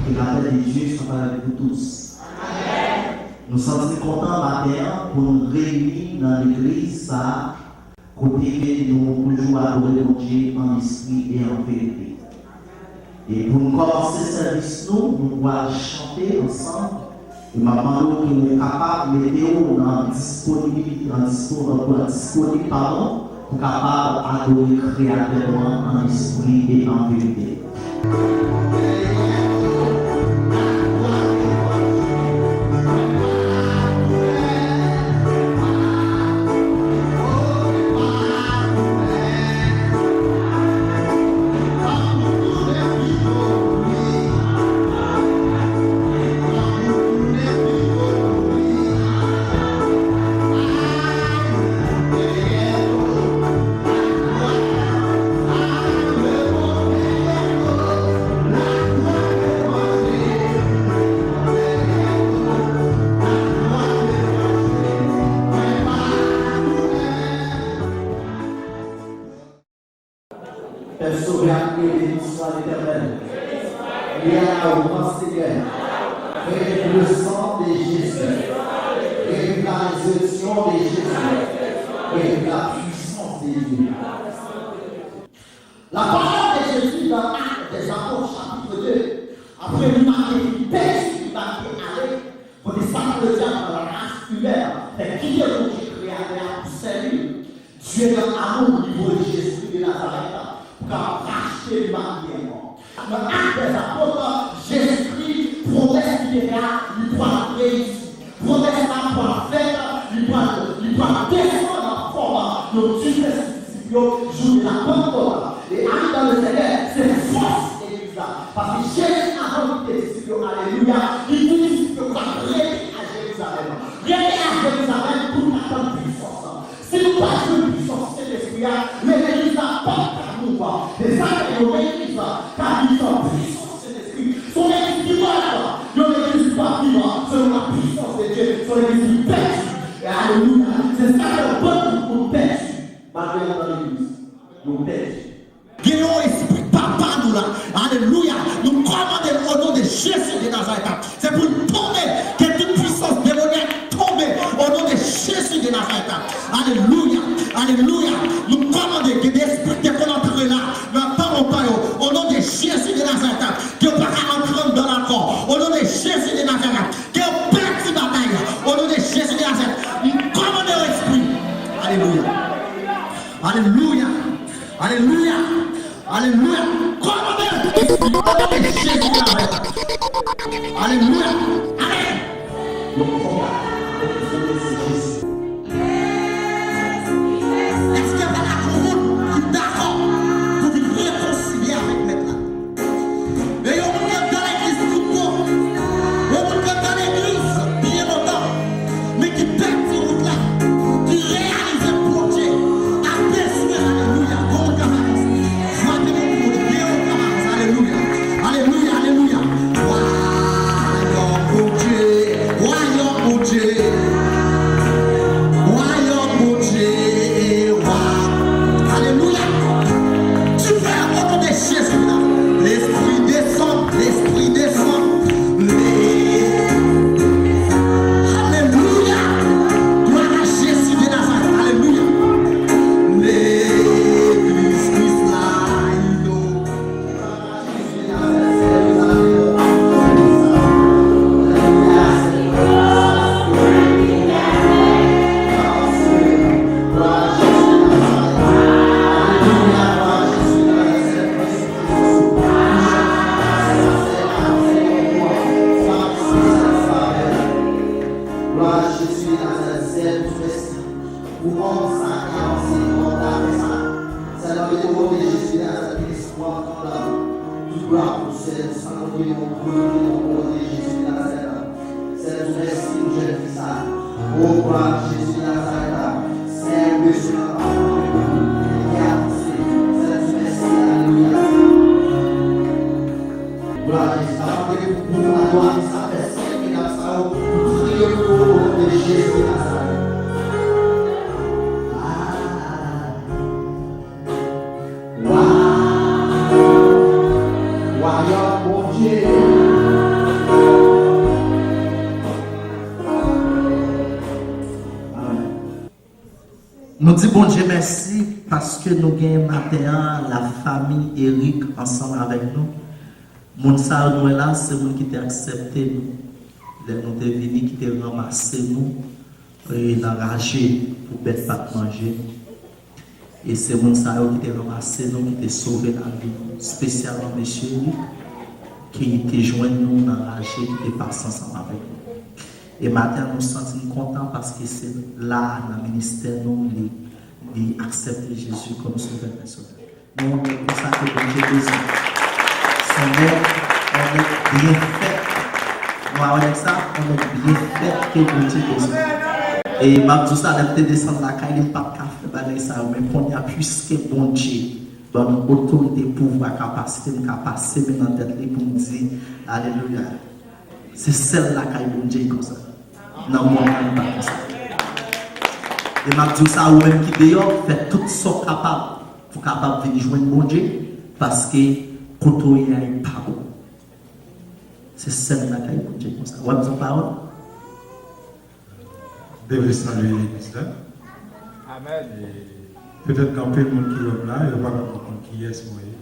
Que la paix de Dieu soit avec vous tous. Nou santi n kontan maten an pou nou reyini nan legliz sa a, kote ke nou toujou adore Bondye an lespri e an verite. E pou n kòmanse sèvis nou, nou pral chante ansanm. E m ap mande w ke w kapab mete w nan disponibilite, nan dispo-, nan, nan disponib, padon, pou kapab adore Kreyatè nou an an lespri e an verite. Pè Sovè a kriye, Beni swa Letènèl. Louange à vous, Seigneur. Vive le sang de Jésus. Vive la résurrection de Jésus. Vive la puissance de Dieu. La parole de Jésus dans Actes des Apôtres, chapitre deux. Après l'humanité qui pèse, l'humanité allait, kote Satan le diable dans la race humaine, fè kite Bondye Kreyatè a pou sèvi l. Dye nan amou li voye Jezikri de Nazarèt pou kapab rachte limanite ankò. Nan Actes des Apôtres, Jezikri, pwomès li te fè a, li pral reyisi. Pwomès la pral fèt, li pral, li pral desann an fòm yon dife sou disip yo, jou de la Pantkòt. E Adan le Senyè, se fòs legliz la. Paske Jezi, avan li kite disip yo, alelouya, li di disip yo pou yo rete a Jerizalèm. Rete a Jerizalèm pou nou ka tann pwisans lan. Si nou pa jwenn pwisans Sentespri a, legliz la p ap ka move. Se sa k fè yon legliz ka viv san pwisans Sentespri. Se yon legliz ki mòd, yon legliz ki p ap viv selon la puissance de Dieu, se yon legliz ki pèdi. E alelouya, se sa k fè yon bann moun pèdi. Malgre yo nan legliz, yo pèdi. Gen yon espri papa nou la. Alelouya. Nou kòmande l o non de Jezi de Nazarèt. Se pou l tonbe. Ke tout pwisans demonyak tonbe o non O non de Jezi de Nazarèt, ke yo pa ka antre anndan l ankò. O non de Jezi de Nazarèt, ke yo pèdi batay la. O non de Jezi de Nazarèt, m kòmande yo, espri. Alelouya. Alelouya. Alelouya. Alelouya. Kòmande yo, espri. O non de Jezi de Nazarèt. Alelouya. Amen. Èske pa gen moun ki dakò pou vin rekonsilye avèk Mèt la? E yon moun ki ap nan legliz tout bon, yon moun ki ap nan legliz byen lontan, men ki pèdi wout la, ki reyalize Bondye ap bezwen, alelouya, gon moun k ap avanse. Frape men pou Bondye, gen yon k ap avanse, alelouya, alelouya, alelouya. Wayòm Bondye, wayòm Bondye, wayòm Bondye, wa. Alelouya. Tu peux, au nom de Jésus, là. L'esprit descend, l'esprit descend. Alelouya. Gloire à Jésus de Nazareth. Alelouya. Legliz Kris la, ino. Glwa a Jezi de Nazarèt, Sèl, nou mèsi pou òm sa ki avanse, pou òm la fè sa. Sèl, nan mete o non de Jezi de Nazarèt, ke lespri an antre anndan nou. Tout glwa pou Sèl, sa nou gen yon glorifye non o non de Jezi de Nazarèt. Sèl, nou mèsi pou jèn fi sa. O glwa a Jezi de Nazarèt, Sèl, nou bezwen anpil pou nou ki avanse. Sèl, nou mèsi, alelouya. Glwa a Jezi. N ap mande pou group adorasyon sa fè senk minit sa yo pou priye pou ou, o non de Jezi Nazarèt. Wa, wayòm Bondye. Amèn. Nou di Bondye mèsi paske nou gen maten an lafanmi Eric ansanm avèk nou. Moun sa yo nou wè la, se moun ki te aksepte nou lè nou te vini, ki te ranmase nou, e, nan raje pou bèt pa t manje nou. E se moun sa yo ki te ranmase nou, ki te sove lavi nou, espesyalman mesye Eric, ki te jwenn nou nan raje, ki te pase ansanm avèk nou. E maten an, nou santi n kontan paske se la, nan ministè nou, li, li aksepte Jezi kòm Sovè pèsonèl. Nou, yon nèg konsa ke Bondye bezwen. Se yon nèg, yon nèg byen fèt. Nou pa wè nèg sa? Yon nèg byen fèt ke Bondye bezwen. E m ap di w sa, lè m te desann lakay li, m pa t ka fè bagay sa yo. Men kounye a, piske Bondye ban m otorite, pouvwa, kapasite, m ka pase men nan tèt li pou m di, alelouya. Se sèl lakay Bondye ki konsa. Nan mond lan, li pa konsa. E m ap di w sa, ou menm ki deyò, fè tout sa w kapab pou w kapab vin jwenn Bondye, paske kote w ye a, li pa bon. Se sèl lakay Bondye ki konsa. W ap di yon pawòl? Deve salye legliz la. Amèn. E petèt gen anpil moun ki wè m la, yo pa menm konn kiyès mwen ye.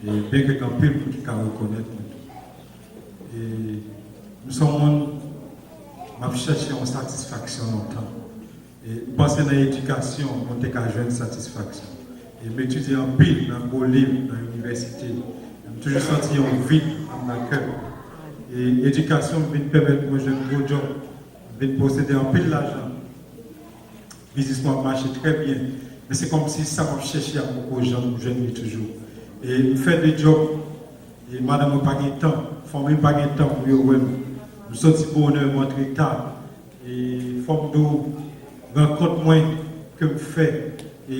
E byenke gen anpil moun ki ka rekonèt mwen tou. E m se yon moun, m ap chèche yon satisfaksyon lontan. E m panse nan edikasyon, moun te ka jwenn satisfaksyon. E m etidye anpil nan gwo liv, nan inivèsite. E m toujou santi yon vid anndan kè m. E edikasyon vin pèmèt mwen jwenn gwo djòb. M vin posede anpil lajan. Biznis mwen ap mache trè byen. Men se kòmsi sa m ap chèche a poko janm jwenn li toujou. E m fè de djòb. E madanm mwen pa gen tan. Fanmi m pa gen tan pou yo wè m. M soti bonè, m antre ta. E fò m di w, rankont mwen ke m fè, e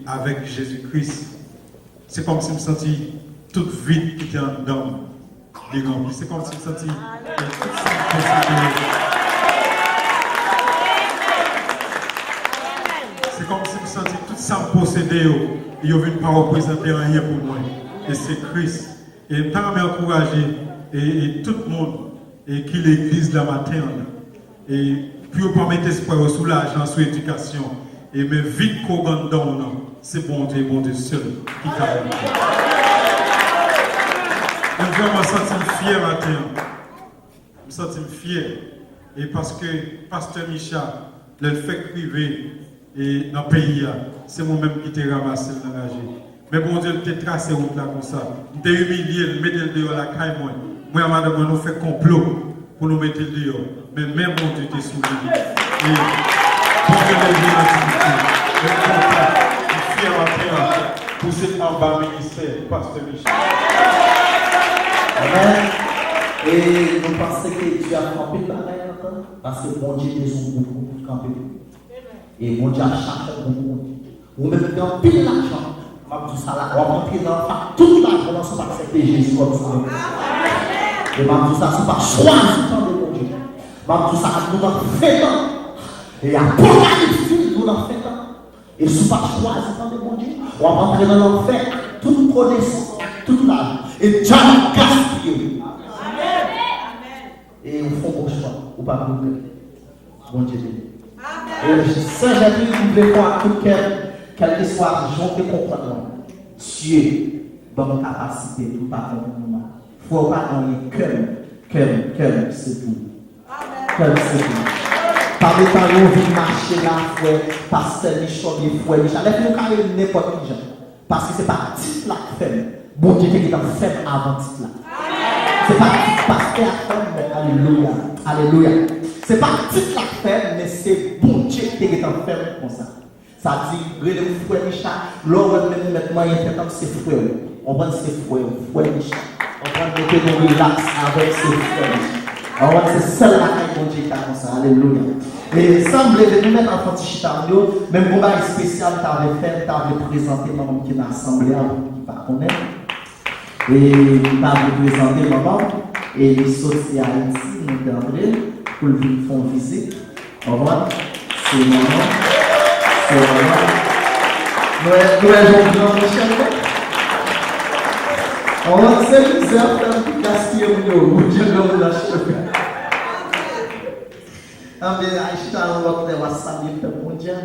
avèk Jezi Kris, se kòmsi m santi tout vid ki te anndan m, li ranpli. Se kòmsi m santi, e, tout sa m posede yo. Se kòmsi m santi tout sa m posede yo, yo vin pa reprezante anyen pou mwen. E se Kris. E m ta renmen ankouraje, e, e tout moun, e ki legliz la maten an nan. E pou yo pa met espwa yo sou lajan, sou edikasyon. E men vid ke w gen anndan w nan, se Bondye, Bondye sèl ki ka regle. Vrèman, m santi m fyè maten an. M santi m fyè. E paske Pastè Micha, lè l fèk rive e nan peyi a, se mwen menm ki te ranmase l nan raje. Men Bondye, l te trase wout la konsa. M te imilye l, m mete l deyò lakay mwen. Mwen ak madanm mwen, nou fè konplo pou nou mete l deyò. Men men Bondye te sou li. E Bondye leve l an diyite. E m kontan, m fyè maten an pou se anba ministè Pastè Michel. Amèn. E nou panse ke Dye ap fè anpil bagay antan, paske Bondye bezwen gwo moun kanpe. E Bondye ap chache gwo moun. Ou menm ki gen anpil lajan, m ap di w sa la, w ap antre nan anfè ak tout lajan w si w pa aksepte Jezi kòm Sovè. E m ap di w sa, si w pa chwazi tande Bondye. M ap di w sa, nou nan fen tan. E Apokalips di nou nan fen tan. E si w pa chwazi tande Bondye, w ap antre nan lanfè ak tout konesans, ak tout lajan. E dyab ap gaspiye w. E ou fè yon bon chwa, ou p ap regrèt. Bondye beni. E Sè Jètrid, m vle fè ak tout kè m, kèlkeswa jan w te konprann mwen, Dye ban m kapasite pou m pa konprann ou mal. Frè, ou pa gen anyen, kè m, kè m, kè m, se pou ou. Kè m, se pou ou. Pa gen tan yo vin mache la, frè, pastè Michon, byen frè Michel. Lè fini, ou ka rele nenpòt ki jan. Paske se pa tit la k fè m. Bondye te gentan fè m avan tit la. Se pa tit pastè a k fè m, men alelouya, alelouya. Se pa tit la k fè m, men se Bondye ki te gentan fè m konsa. Sa di, rele m frè Micha, lè w wè m menm mèt manyen tèt an, se frè w. Konprann, se frè w, frè Micha. Konprann, mete nou rilaks avè m, se frè Micha. Konprann, se sèl lakay Bondye ki ta konsa. Alelouya. E sa m vle, nou mèt al fè yon ti chita nou yo, men m gon bagay espesyal m ta vle fè, m ta vle prezante manman m ki nan asanble a, pou moun ki pa konnen. E m ta vle prezante manman m, e li soti Ayiti, nou te antre, pou l vin fè yon vizit. Konprann? Se manman, se manman. Nou wè, nou wè jan gran Michel la? Konprann? Se mizè ap fè m gaspiye moun yo, Bondye ban moun nan cheve. Anben, al chita yon lòt lè, w a salye pèp Bondye.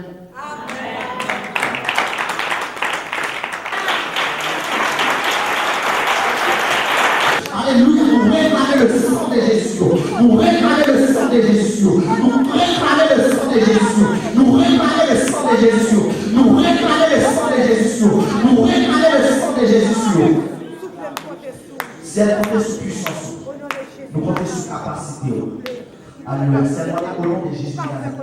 Alelouya, nou reklame le sang de Jésus. Nou reklame le sang de Jésus. Nou reklame le sang de Jésus. Nou reklame le sang de Jésus. Nou reklame le sang de Jésus. Nou reklame le sang de Jésus. Sèl konte sou pwisans ou. Nou konte sou kapasite ou. Alelouya. Sèlman o non de Jezi de Nazareth.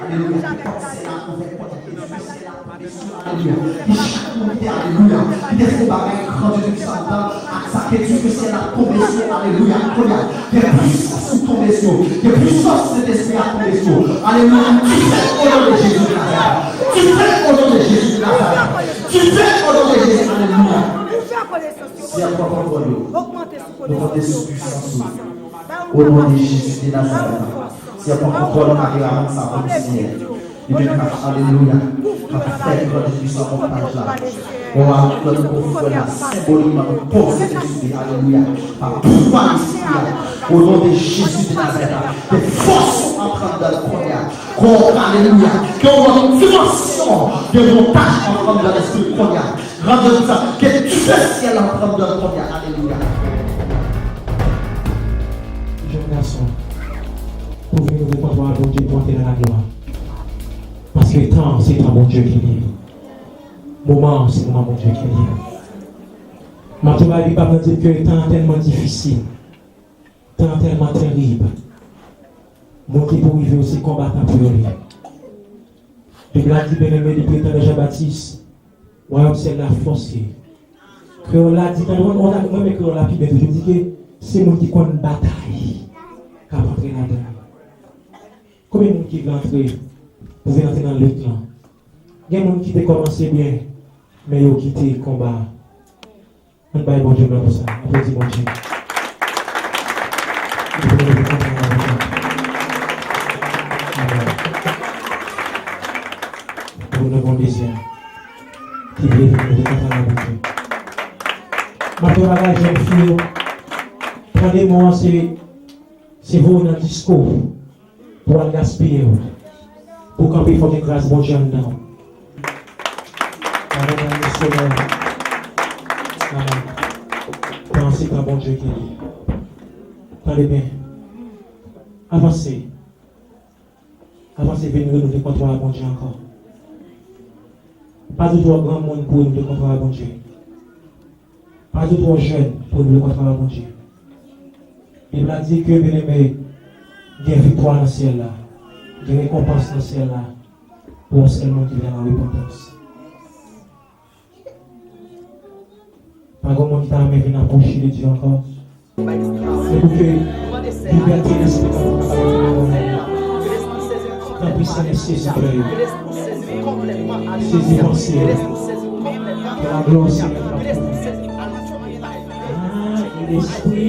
Alelouya. Ke pòt syèl la ouvè, pòt ke Dye syèl la tonbe sou. Alelouya. Ke chak moun ki te, alelouya, ki te fè yon bagay grandyoz epi sa antan, ak sa ke Dye syèl la tonbe sou. Alelouya. Kounye a, ke pwisans ou tonbe sou. Ke pwisans Sentespri a tonbe sou. Alelouya. Dife o non de Jezi de Nazareth. Dife o non de Jezi de Nazareth. Dife o non de Jezi. Alelouya. Seyè, pran kontwòl yo. Nou konte sou pwisans ou. O non de Jezi de Nazareth. Seyè, pran kontwòl kameramann sa pou nou, Seyè. Li menm k ap, alelouya, k ap fè grandyoz sa montaj la. O, alelouya, nou pou fè la senbolikman, nou poze nou sou li, alelouya. Pa pouvwa Lespri a. O non de Jezi de Nazareth, ke fòs ou antre anndan l kounye a. Kò, alelouya. Ke yon lòt dimansyon de montaj antre anndan lespri kounye a. Grandyoz sa, ke dife syèl la pran dan kounye a. Alelouya. Jèn gason, pou vin ouvè pòt la, Bondye pou antre nan laglwa. Paske tan an, se tan Bondye ki li ye. Moman an, se moman Bondye ki li ye. M ap di w bagay, Bib la di ke tan an tèlman difisil. Tan an tèlman terib. Moun ki pou rive yo se konbatan pou yo ye. Bib la di, byeneme, depi tan de Jan Batis, wayòm syèl la fòse. Kreyòl la di, tande, mwen, mwen, mwen renmen kreyòl la pi byen toujou, di ke se moun ki konn batay k ap antre ladan l. Konbyen moun ki vle antre, pou vin antre nan lit lan? Gen moun ki te kòmanse byen, men yo kite konba a. Ann bay Bondye glwa pou sa. Aplodi Bondye. Amen. Pou nou gon dezyen ki vle vin mete kontan nan Bondye. M ap fè bagay jèn fi yo. Tande mo an se, se voye nan disko. Pou al gaspiye w. Pou kanpe, fòk gen gras Bondye anndan w. Amen, amen, Senyè. Amen. Pran Se pa Bondye ki li. Tande byen. Avanse. Avanse, vin renouvle kontra a Bondye ankò. Pa tou twò granmoun pou renouvle kontra a Bondye. Pa tou twò jèn pou renouvle kontra a Bondye. Bib la di ke, byeneme, gen viktwa nan syèl la, gen rekonpans nan syèl la pou yon sèl moun ki vin nan repantans. Pa gen moun ki ta renmen vin apwoche de Dye ankò. Se pou ke libète lespri nou kapab vin nan nou. Tanpri, Senyè, sezi kè yo. Sezi panse yo. Ke laglwa Senyè kapab kouvri. Ak lespri.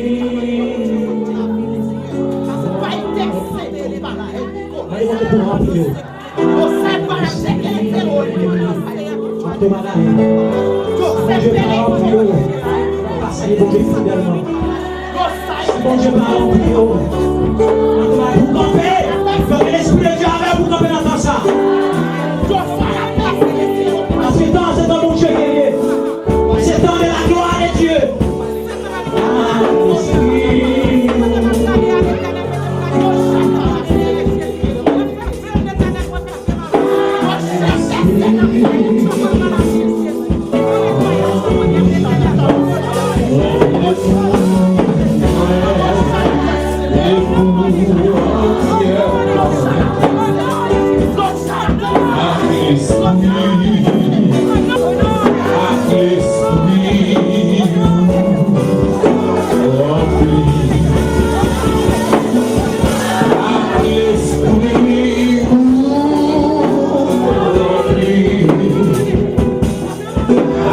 Mande Bondye pou ranpli yo. Mande Bondye pou ranpli yo. Pase li Bondye fidèlman. Si Bondye pa ranpli yo, mande pou kanpe. Fè ke Lespri de Dye avè pou kanpe nan tan sa. Paske tan an se tan Bondye genyen. Se tan de la gloire de Dieu.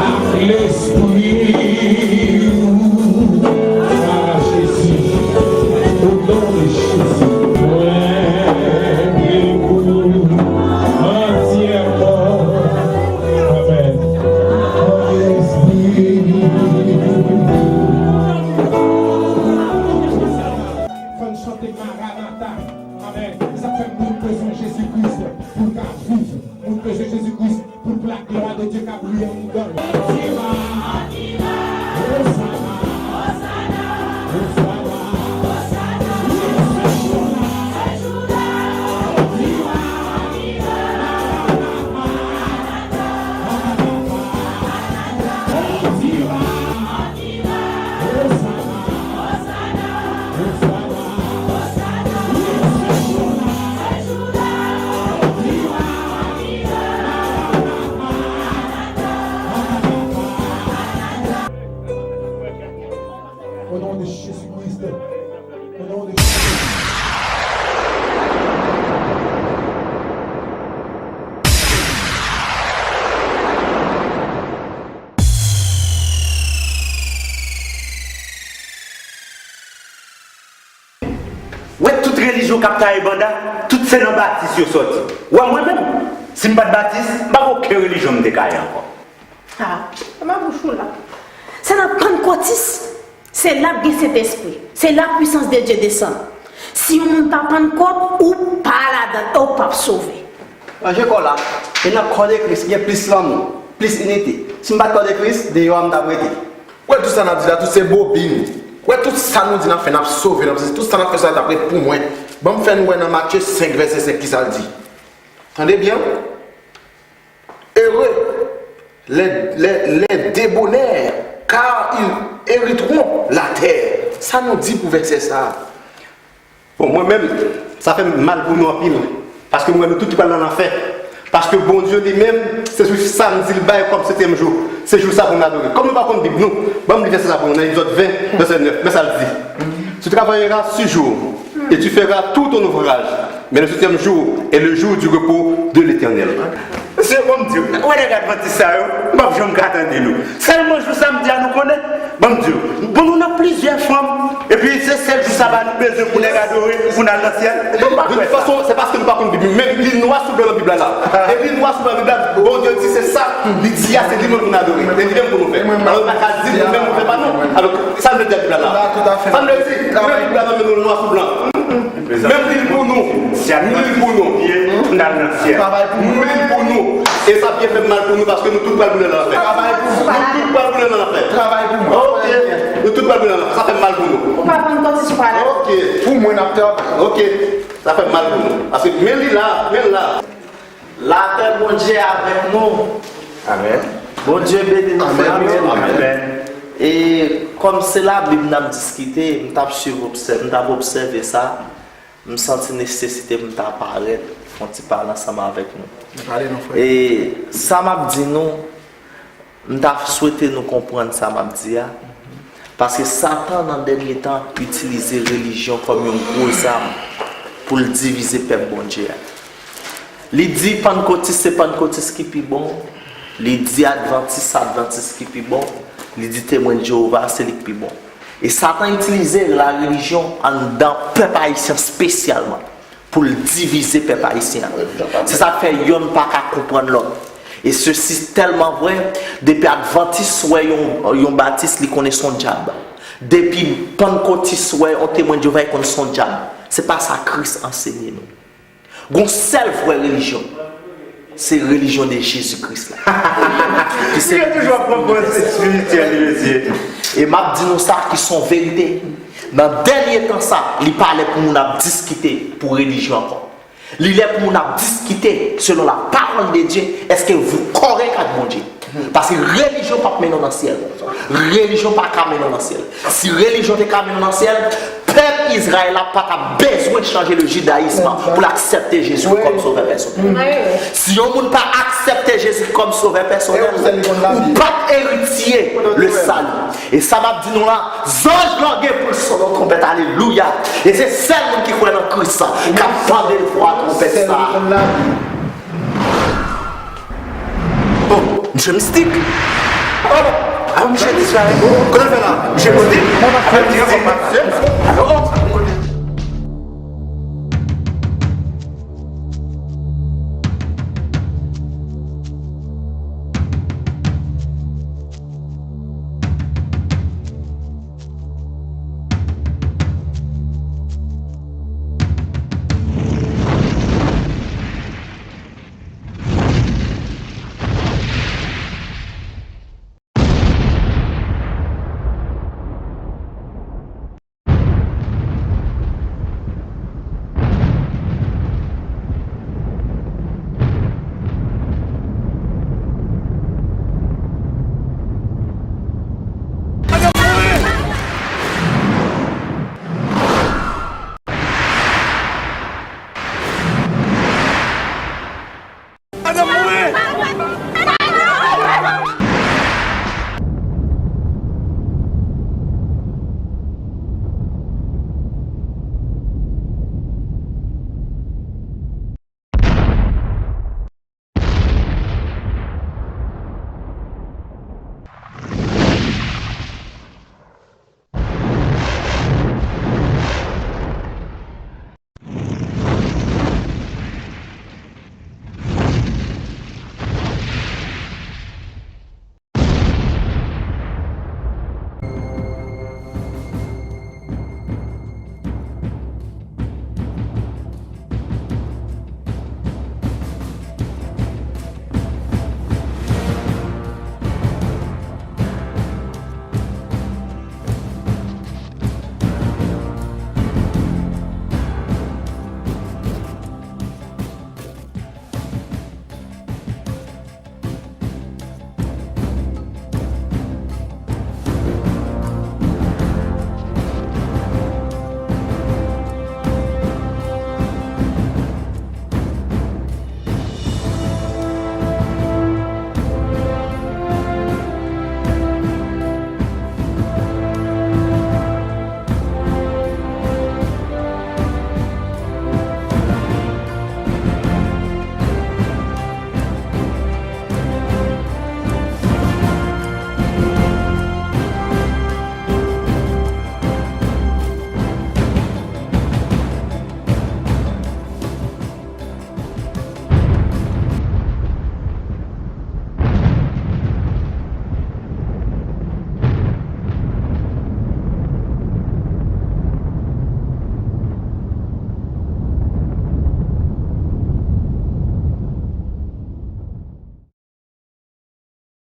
Ak lespri ou, a Jezi, o non de Jezi. Mwen vle pou antyèman. Amèn. Ak lespri. Fò n chante Maranata. Amèn. Se sa k fè moun bezwen Jezi Kris pou l ka viv. Moun bezwen Jezi Kris pou l pou la glwa de Dye ka briye anndan l. Viva, viva, Osana, Osana, Osana, Osana, Osana, Osana, Osana, Osana, Osana, Osana, Osana, Osana, Osana, Osana. Au nom de Jésus-Christ. Au nom de Jésus-Christ. Wè tout relijyon k ap taye banda, tout se nan batis yo sòti. Wè mwen menm, si m pa t batis, m pa gen okenn relijyon m te ka ye ankò. Ah, se pa bouch ou la. Se nan pannkòtis, se la k gen Sentespri, se la pwisans de Dye desann. Si yon moun pa pannkòt, ou pa ladan, e w p ap sove. Ranje kò w la, e nan kò de Kris gen plis lanmou, plis inite. Si m pa t kò de Kris, deyò a m t ap rete. Wè tout sa n ap di la, tout se bobin. Wè tout sa nou di n ap fè, n ap sove, n ap sezi. Tout sa n ap fè sa, t ap ret pou mwen. Ban m fè nou wè nan Matye senk, vèsè senk, kisa l di. Tande byen. Heureux les, les, les débonnaires, car ils hériteront la terre. Sa nou di pou vèsè sa a? Bon, mwen menm, sa fè m mal pou nou anpil. Paske m wè nou tout ki pral nan lanfè. Paske Bondye li menm, se jou samdi l bay kòm setyèm jou. Se jou sa pou n adore. Kòm nou pa konn Bib nou, ban m li vèsè sa pou nou nan Egzòd ven, vèsè nèf. Men sa l di. Tu travailleras six jours, et tu feras tout ton ouvrage, mais le septième jour est le jour du repos de l'Éternel. Se bon Dye, wè nèg advantis sa yo, m p ap janm ka tande nou. Sèlman jou samdi a nou konnen, bon Dye, bon nou nan plizyè fòm, epi se sèl jou saba nou bezwen pou nèg adore, pou n al nan syèl. Nou pa kwè sa. De toute façon, se paske nou pa konn Bib. Men li nwa sou blan nan Bib la la. E li nwa sou blan nan Bib la, Bondye di se sa li di a, se li menm pou n adore. E li menm pou nou fè. Alò, nou pa ka di nou menm nou fè pa nou. Alò, sa vle di Bib la la. Sa vle di, nou menm Bib la nan men nou nwa sou blan. Menm li pou nou. Si a nou li pou nou. Pou n al nan syèl. Menm li pou nou. E sa byen fè m mal pou nou paske nou tout pral boule nan lanfè. Nou tout pral boule nan lanfè. Travay pou mwen. Ok. Nou tout pral pran nan, sa fè m mal pou nou. Ou pa pran kòm si sou pale. Ok. Pou mwen, n ap travay. Ok. Sa fè m mal pou nou. Paske men li la, men l la. Lapè Bondye avèk nou. Amèn. Bondye beni nou, frè m yo. Amèn. E kòm se Labib n ap diskite, m t ap swiv obsè-, m t ap obsève sa. M santi nesesite pou m ta parèt, fè yon ti pale ansanm avèk nou. Pale non, frè. E sa m ap di nou, m ta swete nou konprann sa m ap di a. Paske Satan, nan dènye tan, ap itilize relijyon kòm yon gwo zam pou l divize pèp Bondye a. Li di pannkotis se pannkotis ki pi bon, li di advantis se advantis ki pi bon, li di temwen de Jewova se li k pi bon. E Satan itilize larelijyon anndan pèp ayisyen espesyalman pou l divize pèp ayisyen an. Se sa k fè yonn pa ka konprann lòt. E sesi tèlman vrè, depi advantis wè yon, yon batis, li konnen se yon dyab. Depi pannkotis wè yon temwen de Jewova, li konnen se yon dyab. Se pa sa Kris ansenye nou. Gon sèl vrè relijyon. Se relijyon de Jezi Kris la. Ki se Misye toujou ap pran pòz espirityèl li, mesye. E m ap di nou sa ki se yon verite. Nan dènye tan sa, li pa lè pou moun ap diskite pou relijyon ankò. Li lè pou moun ap diskite selon la parole de Dieu, èske w kòrèk ak Bondye? Paske relijyon p ap mennen w nan syèl. Relijyon pa ka mennen w nan syèl. Si relijyon te ka mennen w nan syèl, pèp Izrayèl la pa t ap bezwen chanje le jidayism pou l aksepte Jezi kòm sovè pèsonèl. Si yon moun pa aksepte Jezi kòm sovè pèsonèl, ou p ap eritye le sali. E sa m ap di nou la, zanj lan gen pou l sone twonpèt, alelouya. E se sèl moun ki kwè nan Kris k ap tande vwa twonpèt sa. Oh, misye mistik. Oh, ah, misye disparèt. Kote l fè la? Misye mistik. Oh,